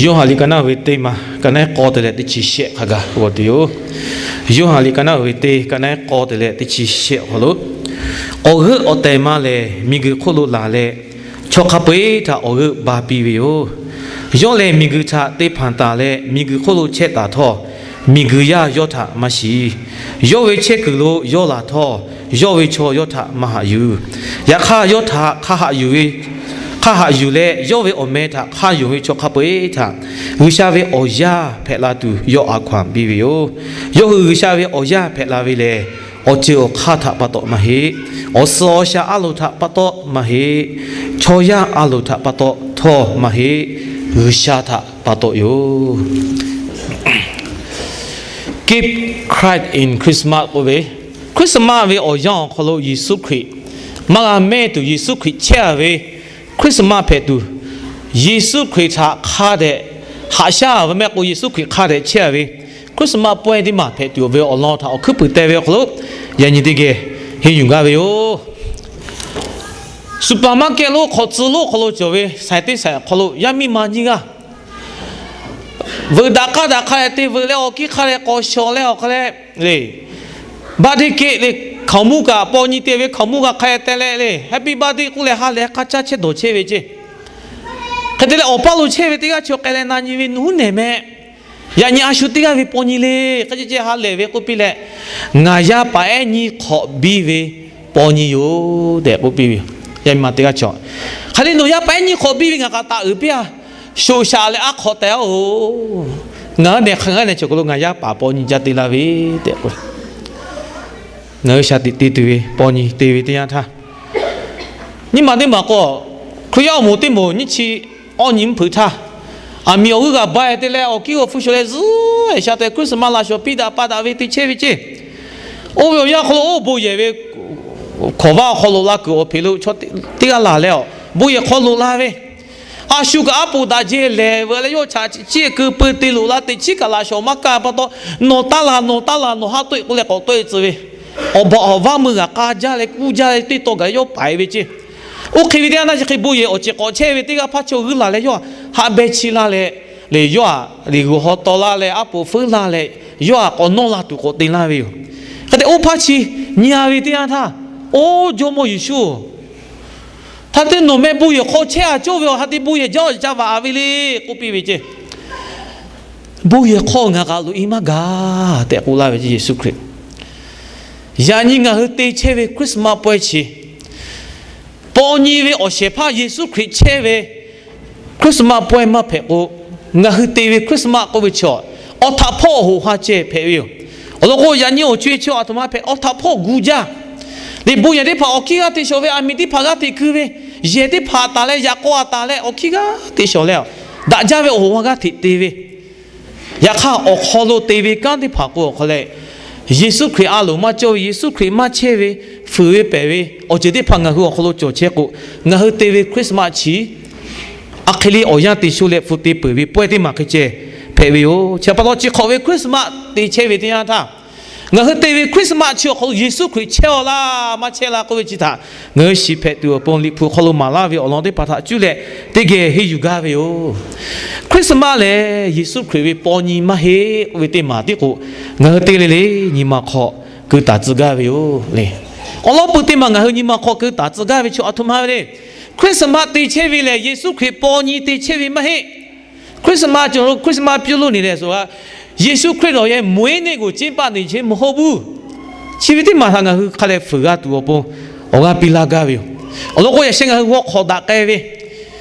Yoˇhanˬ liꞈ ka naˆ ve teˇ ma, ka naˆ k'awˇ te leh teˇ chi shehˆ hk'a gaˬ g'awˬ tuˬ yoˬ. Yoˇhanˬ liꞈ ka naˆ ve teˇ, ka naˆ k'awˇ te leh teˇ chi shehˆ awˬ hk'aw lo, awˬ g'euˆ awˬ tehˬ ma lehˬ, miˬguiˬ hk'oˆ lo laˬ leh, chaw hk'a peu-eˬ htaꞈ awˬ g'euˆ ba piˇ ve yoˬ. Yawˇ lehˬ, miˬguiˬ htaꞈ te hpanˍ taˍ leh, miˬguiˬ hk'oˆ lo chehˇ taˍ htawˇ, miˬguiˬ yaˇ yawˇ htaꞈ maˇ shiˍ. Yawˇ ve chehˇ kuiˬ lo yawˇ laˬ htawˇ, yawˇ ve chaw yawˇ htaꞈ maˇ haꞈ yuˬ. Yaꞈ hk'aˇ, yawˇ htaꞈ hk'a haꞈ yuˬ ve, hk'a haꞈ yuˬ leh yawˇ ve awˬ meh htaꞈ hk'a yonˍ ve chaw hk'a peu-eˬ htaꞈ G'uiˬsha ve awˬ yaˇ hpehꞈ la tuˬ yawˇ a hkaw-anˬ piˇ ve yoˬ. Yawˇ hui G'uiˬsha ve awˬ yaˇ hpehꞈ la ve lehˬ, awˬ ceuˬ awˬ hk'aˇ htaꞈ pa taw maˇ heˆ. Awˬ suhˍ awˬ shaˍ a loˍ htaꞈ pa taw maˇ heˆ. Chaw yaˇ a loˍ htaꞈ pa taw htawˇ maˇ heˆ. G'uiˬsha htaꞈ pa taw yoˬ. Keep Christ in Christmas k'oˆ ve, Christmas ve awˬ yanˇ awˬ hk'aw lo Yeˍsuˆ Hkriꞈ maˇ g'a mehˇ tuˬ, Yeˍsuˆ Hkriꞈ chehˇ a ve Christmas hpehꞈ tuˬ, Yeˍsuˆ Hkriꞈ htaꞈ hk'a dehꞈ haꞈ shaˉ ve mehˆ k'o, Yeˍsuˆ Hkriꞈ hk'a dehꞈ chehˇ a ve Christmas pawehˇ teˇ maˬ hpehꞈ tuˬ ve awˬ lawn htaꞈ awˬ hkuiˉ puiˍ teh ve awˬ hk'aw lo, yaꞈ nyi teˇ geh henˇ yuˬ gaˇ ve yoˬ. Supermarket lonˉ hk'aw tcuh lonˉ hk'aw lo cawˬ ve saiˍ teˇ saiˍ awˬ hk'aw lo yaˇ miˇ ma nyiˇ g'aˇ veuꞈ daꞈ k'aˇ daꞈ hk'a leh te veuꞈ leh, awˬ kiˇ hk'a leh k'awꞈ shawˍ leh awˬ hk'a leh le, birthday cake le, hkaoˍmonˇ kaꞈ paw nyi te ve hkaoˍmonˇ g'a hk'a leh teh leh le, Happy birthday k'oˆ leh ha lehˬ k'a caˇ chehˇ dawˬ chehˇ ve ceˇ. Hk'e te leh awˬ paˇ lo chehˇ ve teˇ g'aˇ chi k'ai leh na nyi ve, Nawˬ huˉ nehˬ meh, yaꞈ nyi a shu teˇ g'aˇ ve paw nyi le, hk'e ceh ceh ha lehˬ ve k'oˆ piˇ leh, Ngaˬ yaˇ paˍ ehˉ nyiˇ hk'awꞈ biˇ ve paw nyi yoˬ tehꞈ k'oˆ piˇ ve yoˬ. Yaˇ miˇ ma teˇ g'aˇ chi, Hk'aˬ le nawˬ yaˇ paˍ ehˉ nyiˇ hk'awꞈ biˇ ve ngaˬ kaꞈ taˍ uiˍ piˇ a, shoꞈ shaꞈ leh aˉ hk'awꞈ teh-oˬ. Ngaˬ hui nehˬ hk'aˬ g'aˇ nehˬ chi kaˬ lo ngaˬ yaˇ paˍ paw nyi jaˇ te laˇ ve tehꞈ k'oˆ, ngaˬ hui shaˍ tiꞈ te tuˬ ve paw nyi te ve teˇ yanˇ htaˇ, nyiˇ maˬ teˇ maˬ k'o, Hkriꞈ yaˇ awˬ moˍ teˇ moˍ nyiˇ chi awˇ nyi mvuhˇ hpeuꞈ htaˇ, aˬ miˍ awˬ g'euˆ g'a ba-e te leh awˬ kiˇ g'aw hpu shawˍ leh zuhˉ-e sha tehꞈ Christmas laꞈ shawˍ piˇ daꞈ pa daꞈ ve te chehˇ ve ceˇ. Oˇ ve awˬ yanˇ hk'aw lo oˇ bon yehˬ ve hkawˍ vaˇ awˬ hk'aw lo la kuiˬ awˬ hpeꞈ lo chaw teˇ g'aˇ laˬ leh, awˬ bon yehˬ hk'aw loꞈ la ve, a shu kaꞈ aˉ poꞈ daꞈ jehˇ lehˬ veuꞈ leh yawˇ chaꞈ chiˇ keu peu te loꞈ la teꞈ chiˉ kaꞈ laꞈ shawˍ maˇ kaˇ pa taw, Nawˬ taˇ laˬ, nawˬ taˇ laˬ, nawˬ haˉ tawˆ-e k'oˆ leh k'awꞈ tawˆ-e tcuh ve, awˬ baˬ awˬ vaˇ meuˇ g'aꞈ k'a jaˇ leh kuˇ jaˇ leh teˇ taw gaˬ yawˇ paiˍ ve ceˇ. Oˇ hk'e ve teˇ yanˇ htaˇ chi hk'e bon yehˬ awˬ ceˬ k'awꞈ chehˇ ve teˇ g'aˇ hpaˇ chaw g'uiˇ laˬ leh yawˇ haꞈ beh chi la leh, le yawˇ aꞈ liꞈ g'uiˬ haw taw laˇ leh aˉ poꞈ feuˉ laˇ leh, yawˇ aꞈ k'awꞈ nawˇ la tuˬ k'awꞈ te laˇ ve yoˬ. Hk'e te oˇ hpaˇ chi nyi-a ve teˇ yanˇ htaˇ, Oˇ Jawˇmawˇ Yeˍsuˆ-oˬ, hk'aˬ hk'e te nawˬ meh bon yehˬ hk'aw chehˇ-a cawˇ ve, awˬ hk'aˬ hk'e te bon yehˬ jaˇ-oˬ ca vaꞈ-a ve le k'oˆ piˇ ve ceˇ. Bon yehˬ hk'aw ngaˬ kaꞈ loꞈ-e maˇ gaˬ tehꞈ k'oˆ laˇ ve ceˇ Yeˍsuˆ Hkriꞈ. Yaꞈ nyi ngaˬ hui te chehˇ ve Christmas pawehˇ chi, paw nyi ve awˬ shehˍ hpaˇ Yeˍsuˆ Hkriꞈ chehˇ ve Christmas pawehˇ maˇ hpehꞈ k'o, ngaˬ hui te ve Christmas k'oˆ ve chi, awˬ htaꞈ hpawˇ awˬ hoꞈ ha ceh hpehꞈ ve yoˬ. Awˬ lawn k'o, yaꞈ nyi awˬ co-e chi aˬ htoꞈ ma hpehꞈ, awˬ htaꞈ hpawˇ gu jaˇ. Liꞈ bon yehˬ teˇ hpaˍ awˬ kiˇ g'aˇ te shawˍ ve, aˬ miˍ teˇ hpaˍ g'aˇ hteꞈ keu ve, yehˬ teˇ hpaˍ taˍ leh yaꞈ k'aw-a taˍ leh awˬ kiˇ g'aˇ te shawˍ leh, daꞈ jaˇ ve awˬ hoꞈ ha g'aˇ hteꞈ te ve, yaꞈ hk'aˇ awˬ hk'aw lo te ve kanˉ teˇ hpaˍ k'o awˬ hk'aw leh, Yeˍsuˆ Hkriꞈ a loˍ maˇ cawˇ ve, Yeˍsuˆ Hkriꞈ maˇ chehˇ ve, fuiˍ ve pehˬ ve awˬ ceuˬ teˇ hpaˍ ngaˬ hui awˬ hk'aw lo cawˬ chehˇ k'o, ngaˬ hui te ve Christmas chi, a hk'e le awˬ yanˇ te sho leh hpu te peuˬ ve pawehˇ teˇ maˬ hk'e ceh hpehꞈ ve yoˬ. Chi pa taw chi hk'awꞈ ve Christmas te chehˇ ve teˇ yanˇ htaˇ, ngaˬ hui te ve Christmas chi awˬ hk'aw lo Yeˍsuˆ Hkriꞈ chehˇ-aw laˇ maˇ chehˇ laˇ k'oˆ ve chi htaꞈ ngaˬ hui shiˍ hpehꞈ tuˬ awˬ pon Liꞈ hpu hk'aw lo maˍ laˇ ve awˬ lawn teˇ hpaˍ htaꞈ cuˇ leh teˇ geh henˇ yuˬ gaˇ ve yoˬ. Christmas lehˬ, Yeˍsuˆ Hkriꞈ ve paw nyi maˇ heˆ k'oˆ ve teˇ maˬ tiˉ k'o, ngaˬ hui te le le nyi ma hk'aw keu taˍ tcuh gaˇ ve yoˬ le. Awˬ lawn peuˬ teˇ maˬ ngaˬ hui nyi ma hk'aw keu taˍ tcuh gaˇ ve chi aˬ htoꞈ ma ve le. Christmas te chehˇ ve lehˬ, Yeˍsuˆ Hkriꞈ paw nyi te chehˇ ve maˇ heˆ. Christmas cawˬ lo Christmas pyuˇ lonˉ ni leh suh g'a, Yeˍsuˆ Hkriꞈ lawˬ yehˬ moiˉ neˆ g'uˬ ceˇ paˆ neˬ chehˇ mvuhˇ hawˉ buˇ. Chi ve teˇ maˬ htaꞈ ngaˬ hui hk'a leh fuiˍ g'a tuˬ awˬ pon awˬ g'aˇ piˇ laˇ gaˇ ve yoˬ. Awˬ lawn k'o, yaꞈ sheh ngaˬ hui g'aw hk'awꞈ daꞈ k'ai ve,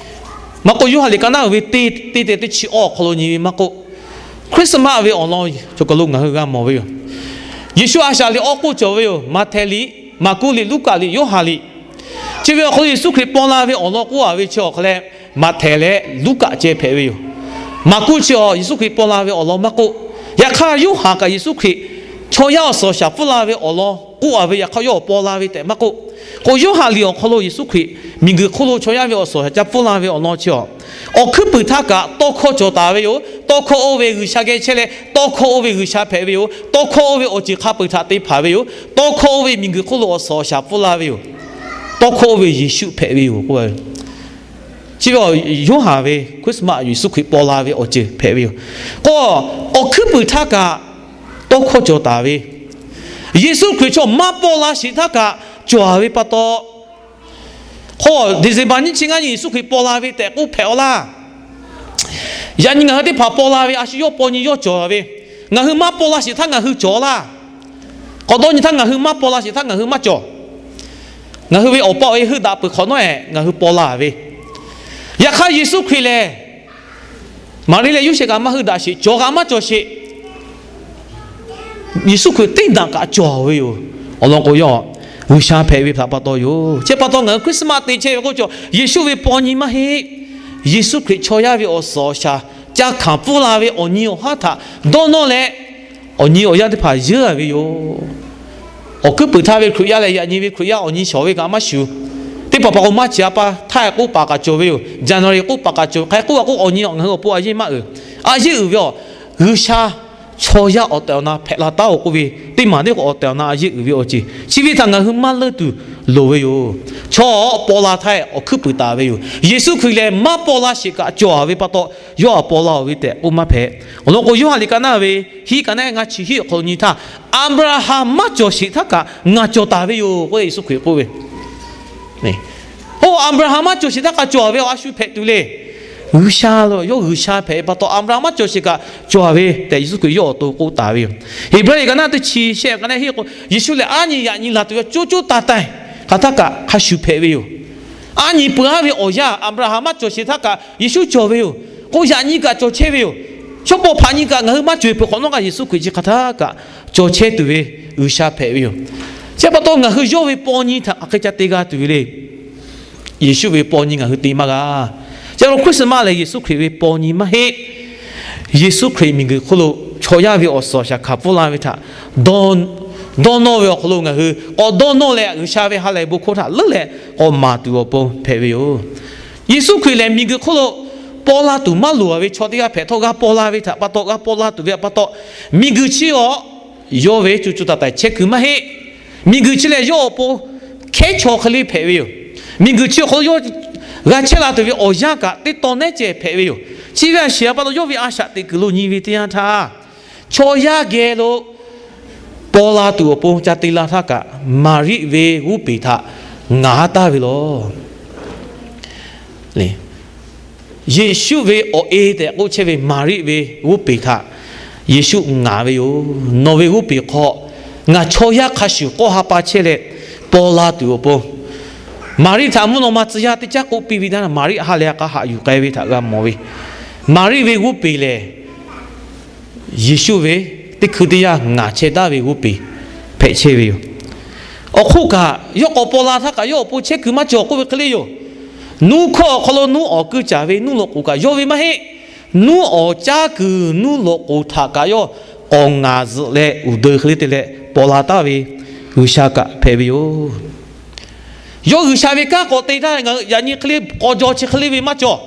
maˇ k'oˆ, Yoˇhanˬ liꞈ ka naˆ uiˍ ve teˇ, teˇ te teˇ chi awˇ awˬ hk'aw lo nyi ve maˇ k'oˆ, Christmas ve awˬ lawn cawˬ kaˬ lo ngaˬ hui g'a mawˬ ve yoˬ. Yeˍsuˆ a shaꞈ liꞈ awˇ k'oˆ cawˬ ve yoˬ. Maꞈhtehˍ liꞈ, Maˍkuˆ liꞈ, Luˉkaꞈ liꞈ, Yoˇhanˬ liꞈ. Chi ve awˬ hk'aw lo Yeˍsuˆ Hkriꞈ paw la ve awˬ lawn k'oˆ-a ve chi awˬ hk'aw leh, Maꞈhtehˍ leh Luˉkaꞈ ceh hpehꞈ ve yoˬ. Maˍkuˆ chi awˬ Yeˍsuˆ Hkriꞈ paw la ve awˬ lawn maˇ k'oˆ, yaꞈ hk'aˇ Yoˇhanˬ kaꞈ Yeˍsuˆ Hkriꞈ chaw yaˇ awˬ suhˍ awˬ shaˍ pfuhˇ la ve awˬ lawn k'oˆ-a ve, yaꞈ hk'aˇ yawˇ awˬ paw la ve tehꞈ maˇ k'oˆ. K'o, Yoˇhanˬ liꞈ awˬ hk'aw lo Yeˍsuˆ Hkriꞈ miˬguiˬ hk'oˆ lo chaw yaˇ ve awˬ suhˍ awˬ shaˍ ca pfuhˇ la ve awˬ lawn chi awˬ, awˬ hkuiˉ puiˍ htaˇ kaꞈ tawˇ hkawˇ cawˬ taˍ ve yoˬ. Tawˇ hkawˇ oˇ ve G'uiˬsha geh chehˇ leh, tawˇ hkawˇ oˇ ve G'uiˬsha hpehꞈ ve yoˬ. Tawˇ hkawˇ oˇ ve awˬ ceuˬ hk'a peu-eˬ htaꞈ te hpanˍ ve yoˬ. Tawˇ hkawˇ oˇ ve miˬguiˬ hk'oˆ lo awˬ suhˍ awˬ shaˍ pfuhˇ la ve yoˬ. Tawˇ hkawˇ oˇ ve Yeˍsuˆ hpehꞈ ve yoˬ k'oˆ ve. Chi ve Yoˇhanˬ ve Christmas Yeˍsuˆ Hkriꞈ paw la ve awˬ ceuˬ hpehꞈ ve yoˬ. K'o, awˬ hkuiˉ puiˍ htaˇ kaꞈ tawˇ hkawˇ cawˬ taˍ ve, Yeˍsuˆ Hkriꞈ chaw maˇ paw la sheˍ htaˇ kaꞈ cawˬ ve pa taw, k'o, December nyiˇ chi ngaˇ nyi Yeˍsuˆ Hkriꞈ paw la ve tehꞈ k'oˆ hpehꞈ a laˇ. Yaꞈ nyi ngaˬ hui teˇ hpaˍ paw la ve a shu yawˇ paw nyi yawˇ cawˬ ve, ngaˬ hui maˇ paw la sheˍ htaˇ ngaˬ hui cawˬ laˇ. K'awꞈ dawˇ nyi htaˇ ngaˬ hui maˇ paw la sheˍ htaˇ ngaˬ hui maˇ cawˬ. Ngaˬ hui ve awˬ pa awˬ e heuˆ daꞈ peuˬ hk'awꞈ nawˉ-ehˍ ngaˬ hui paw la ve. Yaꞈ hk'aˇ Yeˍsuˆ Hkriꞈ lehˬ, Maˍriˆ leh Yoˇsehꞈ kaꞈ maˇ heuˆ daꞈ sheˍ, cawˬ kaꞈ maˇ cawˬ sheˍ. Yeˍsuˆ Hkriꞈ teˇ daꞈ kaꞈ cawˬ ve yoˬ. Awˬ lawn k'o, yawˇ G'uiˬsha hpehꞈ ve htaꞈ pa taw yoˬ. Chi pa taw ngaˬ hui Christmas te chehˇ ve k'oˆ cawˬ, Yeˍsuˆ ve paw nyi maˇ heˆ. Yeˍsuˆ Hkriꞈ chaw yaˇ ve awˬ suhˍ awˬ shaˍ ca hkanˍ pfuhˇ la ve awˬ nyi awˬ haˉ htaꞈ dawˇ nawˇ leh, awˬ nyi awˬ yanˇ teˇ hpaˍ yeunˇ a ve yoˬ. Awˬ hkuiˉ puiˍ htaˇ ve Hkriꞈ yaˇ leh yaꞈ nyi ve Hkriꞈ yaˇ awˬ nyi shawˍ ve kaꞈ maˇ shuˍ. Teˇ hpaˍ hpaˍ k'o maˇ chi a pa htaˇ k'oˆ paˍ kaꞈ cawˬ ve yoˬ. January k'oˆ paˍ kaꞈ cawˬ ve. Hk'aˬ hk'e k'oˆ a k'o, awˬ nyi ngaˬ hui awˬ pon a yeˇ maˇ uiˍ. A yeˇ uiˍ ve awˬ, G'uiˬsha chaw yaˇ awˬ tehˬ awˬ na hpehꞈ la taˉ-oˬ k'oˆ ve teˇ maˬ teˇ k'o awˬ tehˬ awˬ na a yeˇ uiˍ ve awˬ ceuˬ. Chi ve htaꞈ ngaˬ hui maˇ leunˇ tuˬ loˍ ve yoˬ. Chaw paw la htaˇ awˬ hkuiˉ puiˍ taˍ ve yoˬ. Yeˍsuˆ Hkriꞈ lehˬ maˇ paw la sheˍ kaꞈ cawˬ ve pa taw, yawˇ a paw la-oˬ ve tehꞈ k'oˆ maˇ hpehꞈ. Awˬ lawn k'o, Yoˇhanˬ liꞈ ka naˇ ve hiˉ ka naˇ ngaˇ chi hiˉ awˬ hk'aw lo nyi htaˇ, Aˍbraˍhanˍ maˇ cawˬ sheˍ htaˇ kaꞈ ngaˬ cawˬ taˍ ve yoˬ k'o, Yeˍsuˆ Hkriꞈ k'oˆ ve. K'o, Aˍbraˍhanˍ maˇ cawˬ sheˍ htaˇ kaꞈ cawˬ ve awˬ a shu hpehꞈ tuˬ le. G'uiˬsha lo yawˇ G'uiˬsha hpehꞈ pa taw, Aˍbraˍhanˍ maˇ cawˬ sheˍ kaꞈ cawˬ ve tehꞈ Yeˍsuˆ Hkriꞈ yawˇ awˬ to k'oˆ taˍ ve yoˬ. Heˍbrehˇ liꞈ ka naˇ teˇ chi shehˆ ka naˇ hiˆ k'o, Yeˍsuˆ lehˬ aˉ nyi yaꞈ nyi laˬ tuˬ ve co co taiˍ taiˍ hk'aˬ htaˇ kaꞈ hk'a shuˍ hpehꞈ ve yoˬ. Aˉ nyi peuˬ aˉ ve awˬ yanˇ, Aˍbraˍhanˍ maˇ cawˬ sheˍ htaˇ kaꞈ Yeˍsuˆ cawˬ ve yoˬ. K'o, yaꞈ nyi kaꞈ cawˬ chehˇ ve yoˬ. Shawˉ pawˆ hpaꞈ nyi kaꞈ ngaˬ hui maˇ cawˬ-eˬ peuˬ hk'awꞈ nawˉ kaꞈ Yeˍsuˆ Hkriꞈ chi hk'aˬ htaˇ kaꞈ cawˬ chehˇ tuˬ ve G'uiˬsha hpehꞈ ve yoˬ. Chi pa taw ngaˬ hui yawˇ ve paw nyi htaꞈ hk'aˬ hk'e ca te g'a tuˬ ve le. Yeˍsuˆ ve paw nyi ngaˬ hui te maˇ g'a. Chi pa taw Christmas lehˬ Yeˍsuˆ Hkriꞈ ve paw nyi maˇ heˆ. Yeˍsuˆ Hkriꞈ miˬguiˬ hk'oˆ lo chaw yaˇ ve awˬ suhˍ awˬ shaˍ hkanˍ pfuhˇ la ve htaꞈ dawˇ nawˇ ve awˬ hk'aw lo ngaˬ hui k'awꞈ dawˇ nawˇ leh, G'uiˬsha ve ha lehˬ bon hkawˇ htaꞈ leuˉ leh k'awꞈ maˍ tuˬ awˬ pon hpehꞈ ve yoˬ. Yeˍsuˆ Hkriꞈ lehˬ miˬguiˬ hk'oˆ lo paw la tuˬ maˇ loˍ ve chaw teˇ g'aˇ hpehꞈ htawˇ, g'a paw la ve htaꞈ pa taw, g'a paw la tuˬ ve htaꞈ pa taw, miˬguiˬ chi awˬ yawˇ ve co co taiˍ taiˍ chehˇ kuiˬ maˇ heˆ. Miˬguiˬ chi lehˬ yawˇ awˬ pon hkehˉ chaw hk'e le hpehꞈ ve yoˬ. Miˬguiˬ chi awˬ hk'aw lo yawˇ g'a chehˇ la tuˬ ve awˬ yanˇ kaꞈ teˇ taw nehˉ ceh hpehꞈ ve yoˬ. Chi ve a shiˍ a pa taw, yawˇ ve a shaꞈ teꞈ kuiˬ lo nyi ve teˇ yanˇ htaˇ, chaw yaˇ geh lo paw la tuˬ awˬ pon ca te la htaˇ kaꞈ, Maˍriˆ ve g'oˇ peˬ htaꞈ ngaˍ taˍ ve lawˬ. Yeˍsuˆ ve awˬ e tehꞈ k'oˆ chehˇ ve Maˍriˆ ve g'oˇ peˬ htaꞈ Yeˍsuˆ ngaˍ ve yoˬ. Nawˬ ve g'oˇ peˬ hk'aw ngaˬ chaw yaˇ hk'a shuˍ k'awˇ ha pa chehˇ leh paw la tuˬ awˬ pon, Maˍriˆ htaꞈ mvuhˇ naw ma tcuh yaˇ teˇ caˉ k'oˆ piˇ ve teˇ yanˇ, Maˍriˆ ha lehˬ k'a haꞈ yuˬ k'ai ve htaꞈ g'a mawˬ ve. Maˍriˆ ve g'oˇ peˬ lehˬ, Yeˍsuˆ ve teˇ hkui teˇ yanˇ ngaˍ chehˇ taˍ ve g'oˇ peˬ hpehꞈ chehˇ ve yoˬ. Awˬ hk'oˆ kaꞈ, yawˇ k'awꞈ paw la htaˇ kaꞈ yawˇ awˬ pon chehˇ kuiˬ maˇ cawˬ k'oˆ ve hk'e le yoˬ. Nuˇ hkawˇ awˬ hk'aw lo nuˇ awˬ kuiˇ caˍ ve nuˇ loꞈ k'oˍ kaꞈ yawˇ ve maˇ heˆ. Nuˇ awˬ caˉ kuiˬ nuˇ loꞈ k'oˍ htaꞈ kaꞈ yawˇ k'awꞈ ngaˍ zuhꞈ leh uiˍ deu hk'e le te leh paw la taˍ ve G'uiˬsha kaꞈ hpehꞈ ve yoˬ. Yawˇ G'uiˬsha ve kanˉ k'awꞈ te htaˇ, yaꞈ nyi hk'e le k'aw jaw chi hk'e le ve maˇ cawˬ.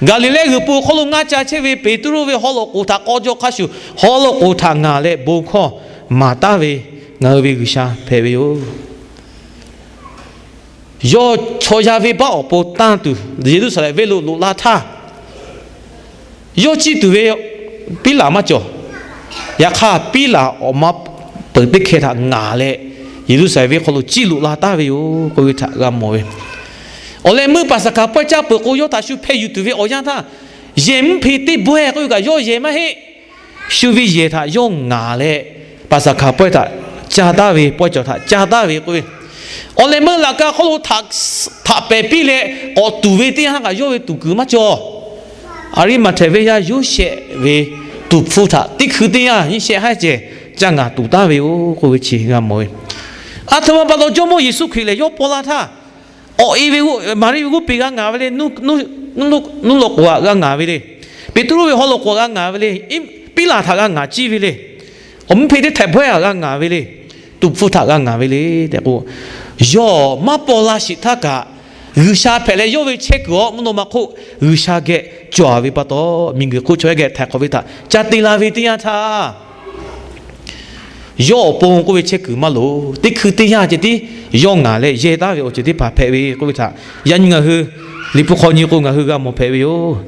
Gaˍliˍlehˇ g'uiˬ po hk'aw lo ngaˇ ca chehˇ ve Peˍtruˆ ve haw loꞈ k'oˍ htaꞈ k'aw jaw hk'a shuˍ, haw loꞈ k'oˍ htaꞈ ngaˍ leh bon hkawˇ maˍ taˍ ve ngaˬ hui ve G'uiˬsha hpehꞈ ve yoˬ. Yawˇ chaw yaˇ venˇbaˆ awˬ pon tanˇ tuˬ Yeˍruˆsaˍlehnˍ venˇ lo loꞈ la htaˇ, yawˇ ciˇ tuˬ ve Piˉlaꞈ maˇ cawˬ. Yaꞈ hk'aˇ, Piˉlaꞈ awˬ ma peuˬ teˇ hkeh htaꞈ ngaˍ leh, Yeˍruˆsaˍlehnˍ venˇ hk'aw lo ciˇ loꞈ la taˍ ve yoˬ k'oˆ ve htaꞈ g'a mawˬ ve. Awˬ leh meuˇ Paˍsaˍhkaˍ pawehˇ caˇ peuˬ k'o, yawˇ htaꞈ shu hpeh yuˬ tuˬ ve awˬ yanˇ htaˇ, yehˬ mvuhˇ hpe teˇ bawehˇ k'oˆ ve kaꞈ yawˇ yehˬ maˇ heˆ. Shu ve yehˬ htaꞈ yawˇ ngaˍ leh, Paˍsaˍhkaˍ pawehˇ htaꞈ caˇ taˍ ve, pawehˇ cawˬ htaꞈ caˇ taˍ ve k'oˆ ve, awˬ leh meuˇ laꞈ ka hk'aw lo htaꞈ pehˍ piˇ leh k'awꞈ tuˍ ve teˇ yanˇ htaˇ kaꞈ yawˇ ve tuˍ kuiˬ maˇ cawˬ. Aˍriˆmaꞈhtehˍ venˇ yaˇ Yoˇsehꞈ ve tuˍ hpfuh htaꞈ teˇ hkui teˇ yanˇ nyiˇ shehˆ haˉ ceh caˇ ngaˍ tuˍ taˍ ve yoˬ k'oˆ ve chi g'a mawˬ ve. A htoꞈ ma pa taw Jawˇmawˇ Yeˍsuˆ Hkriꞈ lehˬ yawˇ paw la htaˇ, awˬ e ve Maˍriˆ ve g'oˇ peˬ g'a ngaˍ ve le, nuˇ loꞈ k'oˍ htaꞈ g'a ngaˍ ve le, Peˍtruˆ ve haw loꞈ k'oˍ htaꞈ g'a ngaˍ ve le, Piˉlaꞈ htaꞈ g'a ngaˍ ciˇ ve le, awˬ mvuhˇ hpe teˇ htehꞈ bawehˇ htaꞈ g'a ngaˍ ve le, tuˍ hpfuh htaꞈ g'a ngaˍ ve le tehꞈ k'o, yawˇ maˇ paw la sheˍ htaˇ kaꞈ, G'uiˬsha hpehꞈ leh yawˇ ve chehˇ kuiˬ awˬ mvuhˇ naw ma hk'oˆ G'uiˬsha geh cawˬ ve pa taw, miˬguiˬ hk'oˆ chaw yaˇ geh htaiˍ hk'awꞈ ve htaꞈ ca te la ve teˇ yanˇ htaˇ, yawˇ awˬ pon k'oˆ ve chehˇ kuiˬ maˇ loˍ. Teˇ hkui teˇ yanˇ ceh tiˉ yawˇ ngaˍ leh yehˇ taˍ ve awˬ ceuˬ teˇ hpaˍ hpehꞈ ve k'oˆ ve htaꞈ yaꞈ nyi ngaˬ hui Liꞈ hpu hk'aw nyi k'o ngaˬ hui g'a mawˬ hpehꞈ ve yoˬ.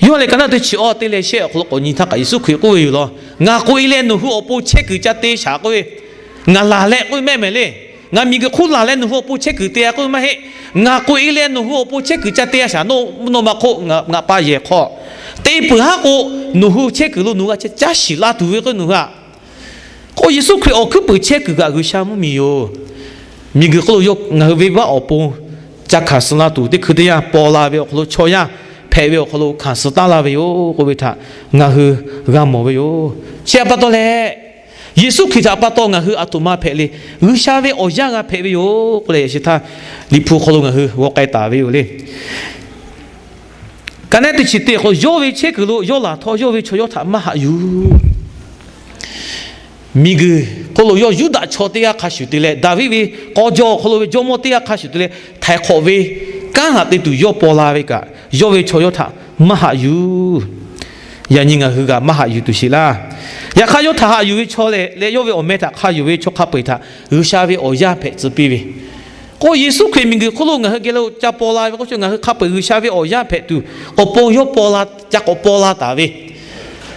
Yoˇhanˬ lehˬ ka naˆ teˇ chi awˇ teˇ leh shehˆ awˬ hk'aw lo k'awꞈ nyi htaˇ kaꞈ Yeˍsuˆ Hkriꞈ k'oˆ ve yoˬ law, Ngaˬ k'oꞈ e leh nawˬ hui awˬ pon chehˇ kuiˬ ca te shaˍ k'oˆ ve, ngaˬ laˬ leh k'oˆ ve mehˆ mehˍ le. Ngaˬ miˬguiˬ hk'oˆ laˬ leh nawˬ hui awˬ pon chehˇ kuiˬ te-a k'oˆ ve maˇ heˆ. Ngaˬ k'oꞈ e leh nawˬ hui awˬ pon chehˇ kuiˬ ca te-a shaˍ. Nawˬ, nawˬ ma hk'oˆ ngaˬ pa yehˬ hk'aw te peuˬ haˉ k'o, nawˬ hui chehˇ kuiˬ lo nawˬ hui g'a caˇ shiˍ la tuˬ ve k'o nawˬ hui aꞈ k'o, Yeˍsuˆ Hkriꞈ awˬ hkuiˉ puiˍ chehˇ kuiˬ kaꞈ G'uiˬsha mvuhˇmiˬ yoˬ. Miˬguiˬ hk'oˆ lo ngaˬ hui venˇbaˆ awˬ pon ca hkanˍ suh laˇ tuˬ, teˇ hkui teˇ yanˇ paw la ve awˬ hk'aw lo chaw yaˇ hpehꞈ ve awˬ hk'aw lo hkanˍ suh taˉ laˇ ve yoˬ k'oˆ ve htaꞈ ngaˬ hui g'a mawˬ ve yoˬ. Chi htaꞈ pa taw leh, Yeˍsuˆ Hkriꞈ htaꞈ pa taw ngaˬ hui aˬ htoꞈ ma hpehꞈ le. G'uiˬsha ve awˬ yanˇ g'a hpehꞈ ve yoˬ k'oˆ leh, yaꞈ shi htaˇ Liꞈ hpu hk'aw lo ngaˬ hui g'aw k'ai taˍ ve yoˬ le. Ka naˆ teˇ chi teˇ k'o, yawˇ ve chehˇ kuiˬ lo yawˇ laˬ htawˇ, yawˇ ve chaw yawˇ htaꞈ maˇ haꞈ yuˬ. Miˬguiˬ hk'oˆ lo yawˇ Yuˇdaꞈ chaw teˇ g'aˇ hk'a shuˍ te leh, Daˍviˆ ve k'aw jaw awˬ hk'aw lo ve jawˇmawˇ teˇ g'aˇ hk'a shuˍ te leh, htaiˍ hk'awꞈ ve kanˉ haꞈ te tuˬ yawˇ paw la ve kaꞈ, yawˇ ve chaw yawˇ htaꞈ maˇ haꞈ yuˬ. Yaꞈ nyi ngaˬ hui kaꞈ maˇ haꞈ yuˬ tuˬ sheˍ laˇ. Yaꞈ hk'aˇ, yawˇ htaꞈ haꞈ yuˬ ve chaw lehˬ leh yawˇ ve awˬ meh htaꞈ hk'a yonˍ ve chaw hk'a peu-eˬ htaꞈ G'uiˬsha ve awˬ yanˇ hpehꞈ tcuh piˇ ve k'o, Yeˍsuˆ Hkriꞈ miˬguiˬ hk'oˆ lo ngaˬ hui geh lo ca paw la ve k'oˆ chi, ngaˬ hui hk'a peu-eˬ G'uiˬsha ve awˬ yanˇ hpehꞈ tuˬ awˬ pon yawˇ paw la, ca k'awꞈ paw la taˍ ve.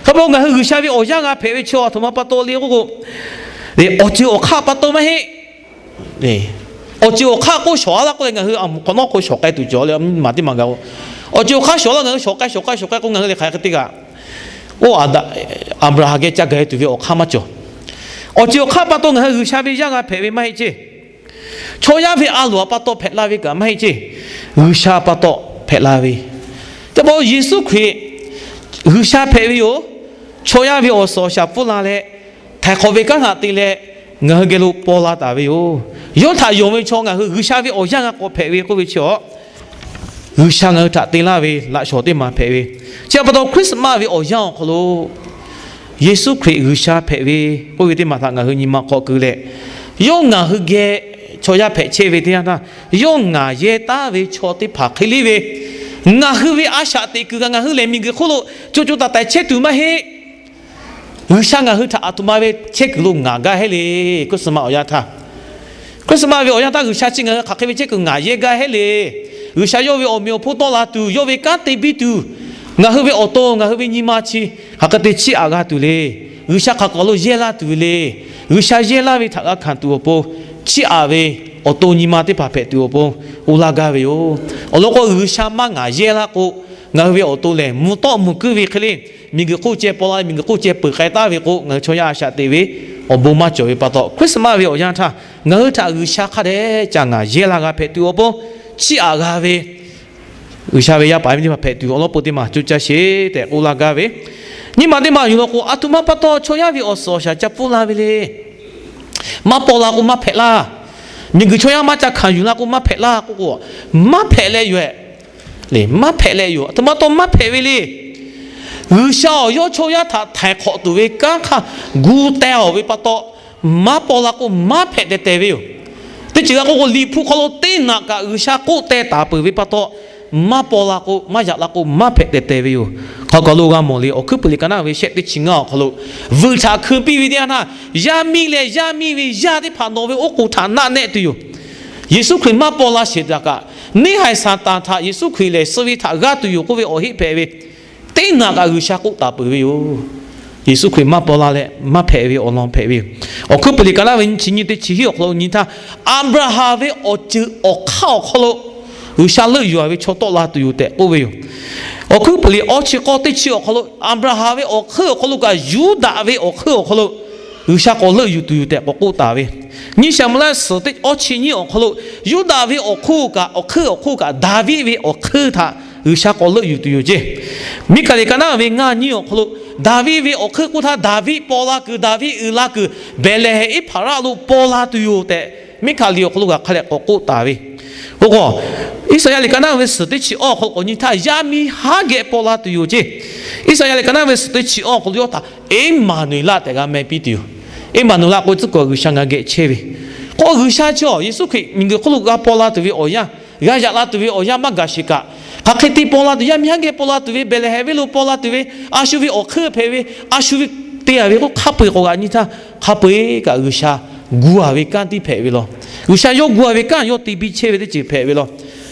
Hk'a peu-eˬ ngaˬ hui G'uiˬsha ve awˬ yanˇ g'a hpehꞈ ve chi aˬ htoꞈ ma pa taw le k'oˆ k'o, awˬ ceuˬ awˬ hk'aˇ pa taw maˇ heˆ. Awˬ ceuˬ awˬ hk'aˇ k'oˆ shawˍ-a laˇ k'oˆ leh, ngaˬ hui aˬ hk'awꞈ nawˉ k'o shawˍ k'ai tuˬ cawˬ le, maˬ teˇ maˬ gaˬ k'o, awˬ ceuˬ awˬ hk'aˇ shawˍ laˇ, ngaˬ hui shawˍ k'ai shawˍ k'ai shawˍ k'ai k'o, ngaˬ hui lehˬ hk'aˬ hk'e te kaꞈ, oˇ Aˍbraˍhanˍ geh ca gaˬ-e tuˬ ve awˬ hk'aˇ maˇ cawˬ. Awˬ ceuˬ awˬ hk'aˇ pa taw ngaˬ hui G'uiˬsha ve yanˇ g'a hpehꞈ ve maˇ heˆ ceˇ. Chaw yaˇ ve a loˍ htaꞈ pa taw hpehꞈ la ve kaꞈ maˇ heˆ ceˇ. G'uiˬsha pa taw hpehꞈ la ve. Teˇ pawˆ Yeˍsuˆ Hkriꞈ G'uiˬsha hpehꞈ ve yoˬ. Chaw yaˇ ve awˬ suhˍ awˬ shaˍ pfuhˇ la leh, htaiˍ hk'awꞈ ve kanˉ haꞈ te leh, ngaˬ hui geh lo paw la taˍ ve yoˬ. Yawˇ htaꞈ yonˍ ve chaw ngaˬ hui G'uiˬsha ve awˬ yanˇ g'a k'awꞈ hpehꞈ ve k'oˆ ve chi awˬ G'uiˬsha ngaˬ hui htaꞈ te laˇ ve laꞈ shawˍ teˇ maˬ hpehꞈ ve. Chi htaꞈ pa taw Christmas ve awˬ yanˇ awˬ hk'aw lo Yeˍsuˆ Hkriꞈ G'uiˬsha hpehꞈ ve k'oˆ ve teˇ maˬ htaꞈ ngaˬ hui nyi ma hk'aw keu leh, yawˇ ngaˬ hui geh chaw yaˇ hpehꞈ chehˇ ve teˇ yanˇ htaˇ, yawˇ ngaˬ yehˇ taˉ ve chaw teˇ hpaˍ hk'e le ve, ngaˬ hui ve a shaꞈ teꞈ kuiˬ kaꞈ ngaˬ hui lehˬ miˬguiˬ hk'oˆ lo co co taiˍ taiˍ chehˇ tuˬ maˇ heˆ. G'uiˬsha ngaˬ hui htaꞈ aˬ htoꞈ ma ve chehˇ kuiˬ lo ngaˬ gaˇ heˆ le. Christmas awˬ yanˇ htaˇ, Christmas ve awˬ yanˇ htaˇ G'uiˬsha chi ngaˬ hui hk'aˬ hk'e ve chehˇ kuiˬ ngaˬ yehˇ gaˇ heˆ le. G'uiˬsha yawˇ ve awˬ meꞈ awˬ hponˇ tawˆ la tuˬ, yawˇ ve kanˉ te biˇ tuˬ, ngaˬ hui ve awˬ to, ngaˬ hui ve nyi ma chi hk'aˬ hk'e te chiˇ aꞈ g'a tuˬ le. G'uiˬsha hk'aˬ hk'aw lo yehˇ laˇ tuˬ ve le. G'uiˬsha yehˇ laˇ ve htaꞈ g'a hkanˍ tuˬ awˬ pon, chiˇ aꞈ ve awˬ to nyi ma teˇ hpaˍ hpehꞈ tuˬ awˬ pon, oˇ laˇ gaˇ ve yoˬ. Awˬ lawn k'o, G'uiˬsha maˇ ngaˬ yehˇ laˇ k'o, ngaˬ hui ve awˬ to lehˬ mvuh tawˆ mvuh kuiˉ ve hk'e le, miˬguiˬ hk'oˆ ceh paw la, miˬguiˬ hk'oˆ ceh peuˬ k'ai taˍ ve k'o, ngaˬ hui chaw yaˇ a shaꞈ teꞈ ve awˬ bon maˇ cawˬ ve pa taw, Christmas ve awˬ yanˇ htaˇ ngaˬ hui htaꞈ G'uiˬsha hk'a dehꞈ ca ngaˬ yehˇ laˇ g'a hpehꞈ tuˬ awˬ pon, chiˇ aꞈ g'a ve, G'uiˬsha ve yaˇ paˍ yaˇ miˇ teˇ hpaˍ hpehꞈ tuˬ awˬ lawn pon teˇ maˬ coˇ caˇ sheˍ tehꞈ k'oˆ laˇ gaˇ ve. Nyi ma teˇ maˬ yuˬ law k'o, aˬ htoꞈ ma pa taw chaw yaˇ ve awˬ suhˍ awˬ shaˍ ca pfuhˇ laˇ ve le. Maˇ paw la k'o maˇ hpehꞈ laˇ. Miˬguiˬ chaw yaˇ maˇ ca hkanˍ yuˬ la k'o maˇ hpehꞈ laˇ k'oˆ k'o, maˇ hpehꞈ leh yoˬ. Maˇ hpehꞈ leh yoˬ. Aˬ htoꞈ ma pa taw maˇ hpehꞈ ve le. G'uiˬsha awˬ yawˇ chaw yaˇ htaꞈ htaiˍ hk'awꞈ tuˬ ve kanˉ hk'aˇ gu teh-awˬ ve pa taw, maˇ paw la k'o maˇ hpehꞈ teh teh ve yoˬ. Teˇ ceuˬ g'a k'oˆ k'o, Liꞈ hpu hk'aw lo teˇ naꞈ kaꞈ G'uiˬsha k'oˆ teh taˍ peuˬ ve pa taw, maˇ paw la k'o, maˇ yaꞈ la k'o, maˇ hpehꞈ teh teh ve yoˬ. Hk'aw k'aw lo g'a mawˬ le, Awˬ hkuiˉ puiˍ liꞈ ka naˆ ve shehˆ teˇ chi ngaˇ awˬ hk'aw lo, vuiˬ htaꞈ hkui piˇ ve teˇ yanˇ htaˇ, yaˇ miˇ leh yaˇ miˇ ve yaˇ teˇ hpaˍ nawˬ ve oˉ k'oˍ htaꞈ naˆ nehˆ tuˬ yoˬ. Yeˍsuˆ Hkriꞈ maˇ paw la sheˍ htaꞈ kaꞈ, neˇ haiˬ Saˍtanˍ htaꞈ Yeˍsuˆ Hkriꞈ lehˬ suh ve htaꞈ g'aˇ tuˬ yoˬ k'oˆ ve awˬ heˆ hpehꞈ ve, teˇ naꞈ kaꞈ G'uiˬsha k'oˆ taˍ peuˬ ve yoˬ. Yeˍsuˆ Hkriꞈ maˇ paw la leh maˇ hpehꞈ ve awˬ lawn hpehꞈ ve yoˬ. Awˬ hkuiˉ puiˍ liꞈ ka naˆ ve nyiˇ chi nyiˇ teˇ chi hiˉ awˬ hk'aw lo nyi htaˇ, Aˍbraˍhanˍ ve awˬ ceuˬ awˬ hk'aˇ awˬ hk'aw lo G'uiˬsha leuˆ yuˬ-a ve chaw tawˆ la tuˬ yoˬ tehꞈ k'oˆ ve yoˬ. Awˬ hkuiˉ puiˍ liꞈ awˇ chi k'awˇ teˇ chi awˬ hk'aw lo, Aˍbraˍhanˍ ve awˬ hk'eunˇ awˬ hk'aw lo kaꞈ Yuˇdaꞈ ve awˬ hk'eunˇ awˬ hk'aw lo G'uiˬsha k'awꞈ leuˆ yuˬ tuˬ yoˬ tehꞈ k'awꞈ k'oˆ taˍ ve, Nyiˇ Saˍmo-eˍlaˆ suhˍ teˇ awˇ chi nyiˇ awˬ hk'aw lo, Yuˇdaꞈ ve awˬ hk'oˆ kaꞈ, awˬ hk'eunˇ awˬ hk'oˆ kaꞈ Daˍviˆ ve awˬ hk'eunˇ htaꞈ G'uiˬsha k'awꞈ leuˆ yuˬ tuˬ yoˬ ceˇ. Miˉhkaˍliˍ ka naˆ ve ngaˇ nyiˇ awˬ hk'aw lo, Daˍviˆ ve awˬ hk'eunˇ k'oˆ htaˇ, Daˍviˆ paw la kuiˬ, Daˍviˆ uiˍ la kuiˬ, Behˍlehˍhehnˍ Eˇhpaˍraˆ lo paw la tuˬ yoˬ tehꞈ, Miˉhkaˍliˍ awˬ hk'aw lo kaꞈ hk'a dehꞈ k'awꞈ k'oˆ taˍ ve. Oˇ k'o, Iˉsaˍyaˆ liꞈ ka naˆ ve suhˍ teˇ chi awˇ awˬ hk'aw lo k'awꞈ nyi htaˇ, yaˇ miˇ haˉ geh paw la tuˬ yoˬ ceˇ. Iˉsaˍyaˆ liꞈ ka naˆ ve suhˍ teˇ chi awˇ awˬ hk'aw lo yawˇ htaꞈ Eˇmaˍnuˍeˍlaˆ tehꞈ g'a meh piˇ tuˬ yoˬ. Eˇmaˍnuˍeˍlaˆ k'o, tcuh kuiˬ G'uiˬsha ngaˬ geh chehˇ ve. K'o, G'uiˬsha chi awˬ Yeˍsuˆ Hkriꞈ miˬguiˬ hk'oˆ lo g'a paw la tuˬ ve awˬ yanˇ, g'a yaꞈ la tuˬ ve awˬ yanˇ maˇ gaˬ sheˍ kaꞈ, hk'aˬ hk'e te paw la tuˬ, yaˇ miˇ haˉ geh paw la tuˬ ve, Behˍlehˍhehnˍ venˇ lo paw la tuˬ ve, a shu ve awˬ hk'eunˇ hpehꞈ ve, a shu ve te-a ve k'o, hk'a peu-eˬ k'awꞈ g'aꞈ nyi htaˇ, hk'a peu-eˬ kaꞈ G'uiˬsha gu-a ve kanˉ tiˉ hpehꞈ ve law. G'uiˬsha yawˇ gu-a ve kanˉ yawˇ te biˇ chehˇ ve teˇ ceuˬ hpehꞈ ve law.